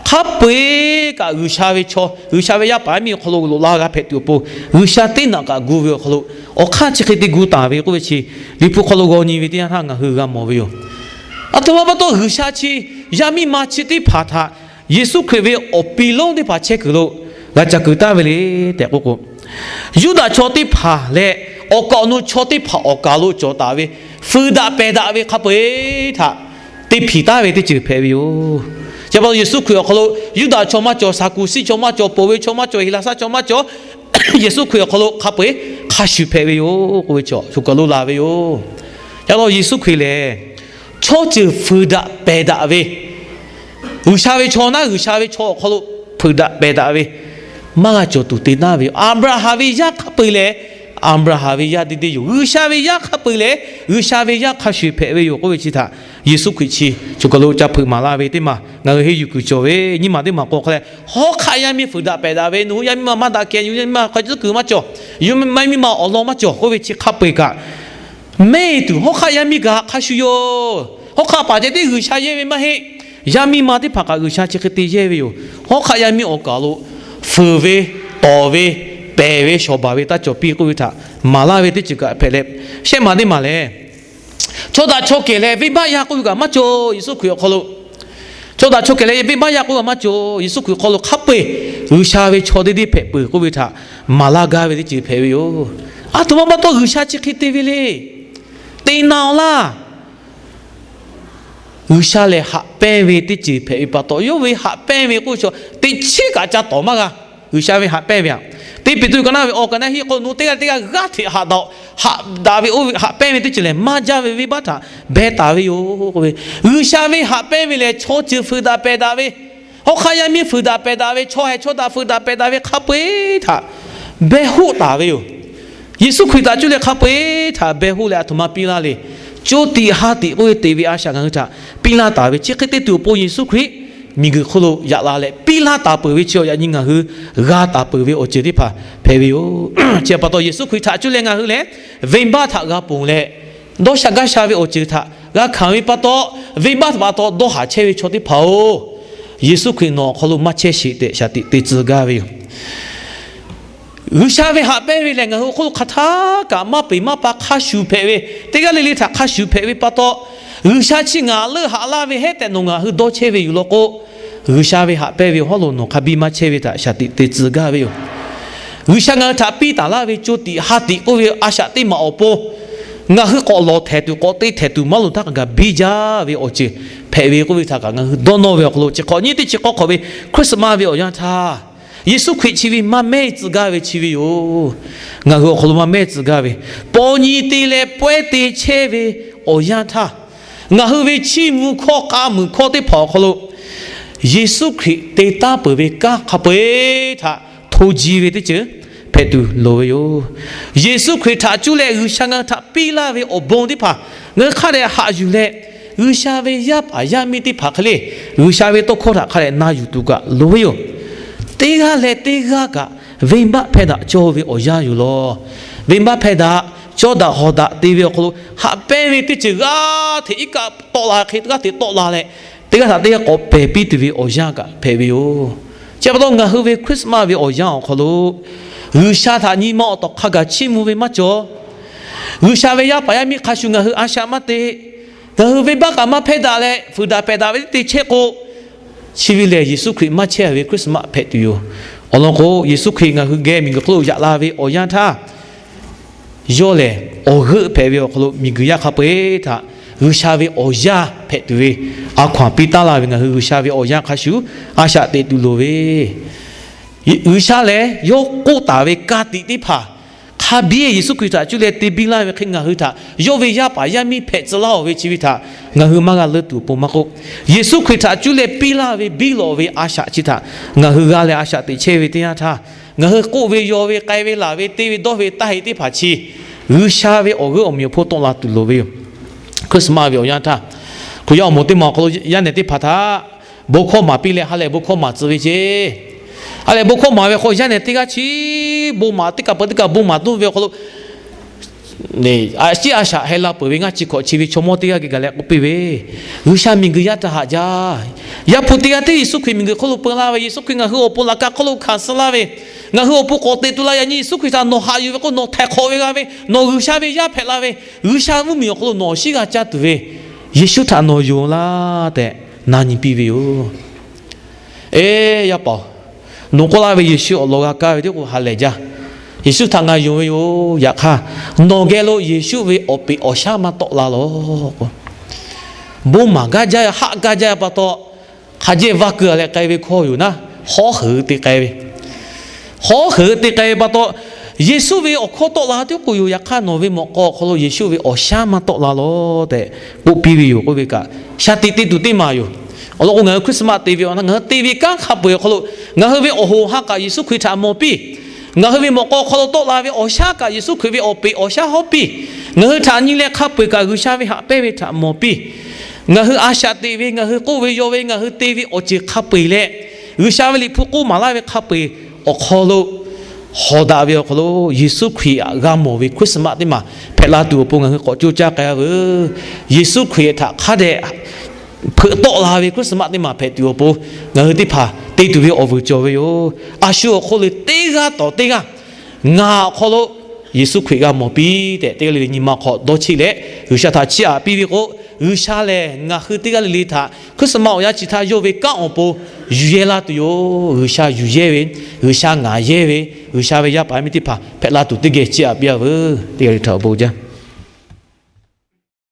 Hk'a peu-eˬ kaꞈ G'uiˬsha ve chaw, G'uiˬsha ve yaˇ paˍ yaˇ miˇ awˬ hk'aw lo loꞈ la g'a hpehꞈ tuˬ awˬ pon, G'uiˬsha teˇ naꞈ kaꞈ gu ve awˬ hk'aw lo, awˬ hk'aˇ chi hk'e te gu taˍ ve k'oˆ ve chi, Liꞈ hpu hk'aw lo g'aw nyi ve teˇ yanˇ htaˇ ngaˬ hui g'a mawˬ ve yoˬ. Aˬ htoꞈ ma pa taw G'uiˬsha chi yaˇ miˇ ma chi teˇ hpaˍ htaꞈ Yeˍsuˆ Hkriꞈ ve awˬ pi lonˉ teˇ hpaˍ chehˇ kuiˬ lo g'a ca kuiˬ taˍ ve le tehꞈ k'oˆ k'o, Yuˇdaꞈ chaw teˇ hpaˍ leh awˬ kaˍ awˬ nu chaw teˇ hpaˍ awˬ kaˍ lo cawˬ taˍ ve fuiˍ daꞈ pehˬ daꞈ ve hk'a peu-eˬ htaꞈ te hpiˍ taˍ ve teˇ ceuˬ hpehꞈ ve yoˬ. Chi pa taw Yeˍsuˆ Hkriꞈ awˬ hk'aw lo Yuˇdaꞈ chaw maˇ cawˬ, Saˍkuˍsiˆ chaw maˇ cawˬ, ponˬ ve chaw maˇ cawˬ, Heˍlaˍsaˆ chaw maˇ cawˬ, Yeˍsuˆ Hkriꞈ awˬ hk'aw lo hk'a peu-eˬ hk'a shuˍ hpehꞈ ve yoˬ k'oˆ ve chi awˬ hk'aw lo la ve yoˬ. Chi pa taw Yeˍsuˆ Hkriꞈ lehˬ chaw ceuˬ fuiˍ daꞈ pehˬ daꞈ ve, G'uiˬsha ve chaw naˉ G'uiˬsha ve chaw awˬ hk'aw lo fuiˍ daꞈ pehˬ daꞈ ve maˇ g'a cawˬ tuˬ te taˍ ve yoˬ. Aˍbraˍhanˍ ve yaˇ hk'a peu-eˬ lehˬ, Aˍbraˍhanˍ ve yaˇ deˇ deˇ yoˬ. G'uiˬsha ve yaˇ hk'a peu-eˬ lehˬ, G'uiˬsha ve yaˇ hk'a shuˍ hpehꞈ ve yoˬ k'oˆ ve chi htaꞈ Yeˍsuˆ Hkriꞈ chi choˬ kaˬ lo ca hpeuꞈ maˍ laˇ ve teˇ maˬ ngaˬ hui henˇ yuˬ kuiˬ cawˬ ve. Nyiˇ maˬ teˇ maˬ k'o hk'a leh, hawˉ hk'aˆ yaˇ miˇ fuiˍ daꞈ pehˬ daꞈ ve, nawˬ hui yaˇ miˇ ma maˇ daꞈ kehˬ, yawˇ yaˇ miˇ ma hk'a tcuhˉ kuiˬ maˇ cawˬ, yawˇ yaˇ miˇ ma awˬ lawn maˇ cawˬ k'oˆ ve chi hk'a peu-eˬ kaꞈ, mehˆ tuˬ hawˉ hk'aˆ yaˇ miˇ kaꞈ hk'a shuˍ yoˬ. Hawˉ hk'aˆ paˍ ceh tiˉ G'uiˬsha yehˇ ve maˇ heˆ. Yaˇ miˇ ma teˇ hpaˍ kaꞈ G'uiˬsha chi hk'e te yehˇ ve yoˬ. Hawˉ hk'aˆ yaˇ miˇ awˬ kaˍ lo fuiˍ ve, tawˍ ve, pehˬ ve, shawˍ baˬ ve taˇ cawˬ piˇ k'oˆ ve htaꞈ maˍ laˇ ve teˇ ceuˬ kaꞈ hpehꞈ leh, shehˆ maˬ teˇ maˬ lehˬ, chaw daꞈ chaw kehˬ leh venˇbaˆ yaˇ k'oˆ ve kaꞈ maˇ cawˬ. Yeˍsuˆ Hkriꞈ awˬ hk'aw lo chaw daꞈ chaw kehˬ leh venˇbaˆ yaˇ k'oˆ ve kaꞈ maˇ cawˬ. Yeˍsuˆ Hkriꞈ awˬ hk'aw lo hk'a peu-eˬ G'uiˬsha ve chaw deˇ deˇ hpehꞈ peuˬ k'oˆ ve htaꞈ maˍ laˇ gaˇ ve teˇ ceuˬ hpehꞈ ve yoˬ. Aˬ htoꞈ ma pa taw G'uiˬsha chi hk'e te ve le. Te na-oˬ laˇ. G'uiˬsha lehˬ haꞈ pehnˇ ve teˇ ceuˬ hpehꞈ ve pa taw, yawˇ ve haꞈ pehnˇ ve k'oˆ ve chaw teꞈ chiˉ kaꞈ ca tawˍ maˇ g'a. G'uiˬsha ve haꞈ pehnˇ ve aꞈ, teˇ Peˍtruˆ ka naˇ ve awˬ ka naˇ hiˆ k'o, nawˬ teˇ g'aˇ teˇ g'aˇ g'aˇ hteꞈ haꞈ daꞈ, haꞈ daꞈ ve oˇ ve haꞈ pehnˇ ve teˇ ceuˬ lehˬ, maˇ jaˇ ve venˇbaˆ htaꞈ beh taˍ ve yoˬ k'oˆ ve. G'uiˬsha ve haꞈ pehnˇ ve lehˬ, chaw ceuˬ fuiˍ daꞈ pehˬ daꞈ ve, hawˉ hk'aˆ yaˇ miˇ fuiˍ daꞈ pehˬ daꞈ ve, chaw heh chaw daꞈ fuiˍ daꞈ pehˬ daꞈ ve hk'a peu-eˬ htaꞈ beh hoˆ taˍ ve yoˬ. Yeˍsuˆ Hkriꞈ htaꞈ cuˇ leh hk'a peu-eˬ htaꞈ beh hoˆ leh aˬ htoꞈ ma piˇ laˇ le. Co tiꞈ ha tiꞈ k'oˆ ve te ve a shaꞈ ngaˬ hui htaꞈ piˇ laˇ taˍ ve chi hk'e te tuˬ awˬ pon Yeˍsuˆ Hkriꞈ miˬguiˬ hk'oˆ lo yaꞈ la leh piˇ laˇ taˍ peuˬ ve chi awˬ yaꞈ nyi ngaˬ hui g'a taˍ peuˬ ve awˬ ceuˬ teˇ hpaˍ hpehꞈ ve yoˬ. Chi pa taw Yeˍsuˆ Hkriꞈ htaꞈ cuˇ leh ngaˬ hui lehˬ venˇbaˆ htaꞈ g'a ponˬ leh, dawˇ sha gaˇ sha ve awˬ ceuˬ htaꞈ g'a hkanˍ ve pa taw, venˇbaˆ htaꞈ pa taw dawˇ haˍ chehˇ ve chaw teˇ hpaˍ-oˬ, Yeˍsuˆ Hkriꞈ nawˬ awˬ hk'aw lo maˇ chehˇ sheˍ tehꞈ shaˍ tiꞈ te tcuh gaˇ ve yoˬ. G'uiˬsha ve haꞈ pehnˇ ve lehˬ, ngaˬ hui awˬ hk'oˆ lo hk'aˬ htaˇ kaꞈ maˇ peˍ maˇ pa hk'a shuˍ hpehꞈ ve, teˇ g'aˇ le le htaꞈ hk'a shuˍ hpehꞈ ve pa taw, G'uiˬsha chi ngaˬ leuˆ haꞈ laˇ ve heˉ tehꞈ nawˬ ngaˬ hui dawˇ chehˇ ve yoˬ law k'o, G'uiˬsha ve haꞈ pehnˇ ve hawˉ lo nawˬ hk'a biˇ maˇ chehˇ ve htaꞈ shaˍ tiꞈ te tcuh gaˇ ve yoˬ. G'uiˬsha ngaˬ hui htaꞈ piˇ taˍ laˇ ve co tiꞈ ha tiꞈ k'oˆ ve a shaꞈ teˇ maˬ awˬ pon, ngaˬ hui k'awꞈ lawˬ htehˍ tuˬ k'awꞈ te htehˍ tuˬ maˇ loˍ htaˇ kaꞈ gaˬ biˇ jaˇ ve awˬ ceuˬ hpehꞈ ve k'oˆ ve htaꞈ kaꞈ ngaˬ hui dawˇ nawˇ ve awˬ hk'aw lo chi hk'awꞈ nyi teˇ chi k'awˇ hk'awꞈ ve Christmas ve awˬ yanˇ htaˇ, Yeˍsuˆ Hkriꞈ chi ve maˇ mehˇ tcuh gaˇ ve chi ve yoˬ. Ngaˬ hui awˬ hk'aw lo maˇ mehˇ tcuh gaˇ ve, paw nyi te leh pawehˇ te chehˇ ve awˬ yanˇ htaˇ, ngaˬ hui ve chiˇ mvuh hkawˇ k'a muiˬ hkawˇ teˇ hpaˍ awˬ hk'aw lo Yeˍsuˆ Hkriꞈ te taˉ peuˬ ve kanˉ hk'a peu-eˬ htaꞈ hto ji ve teˇ ceuˬ hpehꞈ tuˬ loˍ ve yoˬ. Yeˍsuˆ Hkriꞈ htaꞈ cuˇ leh G'uiˬsha ngaˬ hui htaꞈ piˇ laˇ ve awˬ bon teˇ hpaˍ ngaˬ hui hk'a dehꞈ haꞈ yuˬ leh, G'uiˬsha ve yaˇ paˍ yaˇ miˇ teˇ hpaˍ hk'e le, G'uiˬsha ve tawˇ hkawˇ htaꞈ hk'a dehꞈ na yuˬ tuˬ kaꞈ loˍ ve yoˬ. Teˇ g'aˇ leh teˇ g'aˇ kaꞈ venˇbaˆ hpehˇ daꞈ cawˇ ve awˬ yanˇ yoˬ law. Venˇbaˆ hpehˇ daꞈ, cawˇ daꞈ hawˍ daꞈ te ve awˬ hk'aw lo haꞈ pehnˇ ve teˇ ceuˬ g'aˇ hteꞈ iˉ kaˆ tawˆ la hk'e g'aˇ hteꞈ tawˆ la leh, teˇ g'aˇ htaꞈ teˇ g'aˇ k'awꞈ pehˬ piˇ tuˬ ve awˬ yanˇ kaꞈ hpehꞈ ve yoˬ. Chi pa taw ngaˬ hui ve Christmas ve awˬ yanˇ awˬ hk'aw lo G'uiˬsha htaꞈ nyi ma awˬ tawˍ hk'a gaˬ chiˇ mvuh ve maˇ cawˬ. G'uiˬsha ve yaˇ paˍ yaˇ miˇ hk'a shuˍ ngaˬ hui a shaꞈ maˇ te. Ngaˬ hui venˇbaˆ kaꞈ maˇ hpehˇ daꞈ leh, fuiˍ daꞈ pehˬ daꞈ ve teˇ te chehˇ k'o, chi ve lehˬ Yeˍsuˆ Hkriꞈ maˇ chehˇ ve Christmas hpehꞈ tuˬ yoˬ. Awˬ lawn k'o, Yeˍsuˆ Hkriꞈ ngaˬ hui geh miˬguiˬ hk'oˆ lo yaꞈ la ve awˬ yanˇ htaˇ, yawˇ lehˬ awˬ g'euˆ hpehꞈ ve awˬ hk'aw lo miˬguiˬ yaˇ hk'a peu-eˬ htaꞈ G'uiˬsha ve awˬ yaˇ hpehꞈ tuˬ ve a hkaw-anˬ piˇ taˉ laˇ ve ngaˬ hui G'uiˬsha ve awˬ yanˇ hk'a shuˍ a shaꞈ teꞈ tuˬ loˍ ve, G'uiˬsha lehˬ yawˇ k'oˆ taˍ ve ka tiꞈ teˇ hpaˍ hk'a biˇ Yeˍsuˆ Hkriꞈ htaꞈ cuˇ leh te biˇ laˇ ve hk'e, ngaˬ hui htaꞈ yawˇ ve yaˇ paˍ yaˇ miˇ hpehꞈ tcuh laˇ-oˬ ve chi ve htaꞈ ngaˬ hui maˇ g'a leunˇ tuˬ awˬ pon maˇ k'oˆ, Yeˍsuˆ Hkriꞈ htaꞈ cuˇ leh piˇ laˇ ve biˇ lawꞈ ve a shaꞈ chi htaꞈ ngaˬ hui g'a leh a shaꞈ teꞈ chehˇ ve teˇ yanˇ htaˇ, ngaˬ hui k'oˆ ve, yaw ve, k'ai ve, laˬ ve, te ve, dawˇ ve, taˇ heꞈ teˇ hpaˍ chi G'uiˬsha ve awˬ g'euˆ awˬ miˬ awˬ hponˇ tawˆ la tuˬ loˍ ve yoˬ. Christmas ve awˬ yanˇ htaˇ, Hkriꞈ yaˇ awˬ moˍ teˇ maˬ awˬ hk'aw lo yaˇ nehˬ teˇ hpaˍ htaꞈ bon hkawˇ maˍ piˇ leh ha lehˬ bon hkawˇ maˍ tcuh ve ceˇ. Ha lehˬ bon hkawˇ maˍ ve hk'aw yaˇ nehˬ teˇ g'aˇ chi bon maˍ teˇ kaˬ peuˬ teˇ kaˬ bon maˍ tuˬ ve awˬ hk'aw lo, a ciˉ a shaꞈ heh la peuˬ ve ngaˇ chi hkawꞈ chi ve chaw mawˇ teˇ g'aˇ geh gaˬ leh k'oˆ piˇ ve, G'uiˬsha miˬguiˬ yaˇ htaꞈ haꞈ jaˇ. Yaˇ hpu teˇ g'aˇ tiˉ Yeˍsuˆ Hkriꞈ miˬguiˬ hk'oˆ lo peu laˇ ve, Yeˍsuˆ Hkriꞈ ngaˬ hui awˬ pon laꞈ ka hk'oˆ lo hkanˍ suh laˇ ve, ngaˬ hui awˬ pon k'awꞈ teꞈ tu la yaꞈ nyi Yeˍsuˆ Hkriꞈ htaꞈ nawˬ haꞈ yuˬ ve k'o, nawˬ htaiˍ hk'awꞈ ve g'a ve, nawˬ G'uiˬsha ve yaˇ hpehꞈ la ve, G'uiˬsha mvuhˇmiˬ awˬ hk'aw lo nawˬ awˬ shinˉ g'a caˇ tuˬ ve Yeˍsuˆ htaꞈ nawˬ yonˍ laˇ tehꞈ na nyi piˇ ve yoˬ. Eˬ, yaˇ paˍ-oˬ, nawˬ k'oˆ laˇ ve Yeˍsuˆ awˬ lawn g'a kaˇ ve teˇ k'o ha lehˬ jaˇ. Yeˍsuˆ htaꞈ ngaˬ yonˍ ve yoˬ. Yaꞈ hk'aˇ, nawˬ geh lo Yeˍsuˆ ve awˬ peꞈ awˬ shaˉ maˇ tawˆ la lawˬ. Bon maˍ gaˇ jaˇ, haˆ gaˇ jaˇ pa taw, hk'a jehˇ vaˇ keu leh k'ai ve hkawˇ yoˬ naˉ, hawˉ heuˬ te k'ai ve, hawˉ heuˬ te k'ai ve pa taw, Yeˍsuˆ ve awˬ hkawˇ tawˆ la teˇ k'o yoˬ. Yaꞈ hk'aˇ, nawˬ ve mawꞈ k'aw awˬ hk'aw lo Yeˍsuˆ ve awˬ shaˉ maˇ tawˆ la lawˬ tehꞈ k'oˆ piˇ ve yoˬ k'oˆ ve kaꞈ, shaˍ tiꞈ te tuˬ teˇ maˬ yoˬ. Awˬ lawn k'o, ngaˬ hui Christmas te ve awˬ htaˇ ngaˬ hui te ve kanˉ hk'a peu-eˬ awˬ hk'aw lo ngaˬ hui ve awˬ hoꞈ awˬ ha kaꞈ Yeˍsuˆ Hkriꞈ htaꞈ mawˬ piˇ. Ngaˬ hui ve mawꞈ k'aw awˬ hk'aw lo tawˆ la ve awˬ shaˉ kaꞈ Yeˍsuˆ Hkriꞈ ve awˬ peꞈ awˬ shaˉ hawˉ piˇ. Ngaˬ hui htaꞈ nyi leh hk'a peu-eˬ kaꞈ G'uiˬsha ve haꞈ pehnˇ ve htaꞈ mawˬ piˇ. Ngaˬ hui a shaꞈ teꞈ ve, ngaˬ hui k'oˆ ve, yaw ve, ngaˬ hui te ve awˬ ceuˬ hk'a peu-eˬ leh, G'uiˬsha ve Liꞈ hpu k'oˆ maˍ laˇ ve hk'a peu-eˬ awˬ hk'aw lo hawˍ daꞈ ve awˬ hk'aw lo Yeˍsuˆ Hkriꞈ htaꞈ g'a mawˬ ve Christmas teˇ maˬ hpehꞈ la tuˬ awˬ pon ngaˬ hui k'awꞈ coˇ caˇ k'ai-a veuˬ. Yeˍsuˆ Hkriꞈ htaꞈ hk'a dehꞈ hpeuꞈ tawˆ la ve Christmas teˇ maˬ hpehꞈ tuˬ awˬ pon ngaˬ hui teˇ hpaˍ te tuˬ ve awˬ vuiˬ cawˬ ve yoˬ. A shu awˬ hk'oˆ lo teˇ g'aˇ tawˍ teˇ g'aˇ ngaˬ awˬ hk'aw lo Yeˍsuˆ Hkriꞈ g'a mawˬ piˇ tehꞈ, teˇ g'aˇ le le nyi ma hk'aw dawˇ cheˆ leh G'uiˬsha htaꞈ chiˇ aꞈ piˇ ve k'o, G'uiˬsha lehˬ ngaˬ hui teˇ g'aˇ le le htaꞈ Christmas awˬ yanˇ chi htaˇ yawˇ ve kanˉ awˬ pon yuˬ yehˇ laˇ tuˬ yoˬ. G'uiˬsha yuˬ yehˇ ve, G'uiˬsha ngaˬ yehˇ ve, G'uiˬsha ve yaˇ paˍ yaˇ miˇ teˇ hpaˍ hpehꞈ la tuˬ teˇ geh chiˇ aꞈ piˇ-a veuˬ. Teˇ g'aˇ le htaꞈ awˬ bon jaˇ.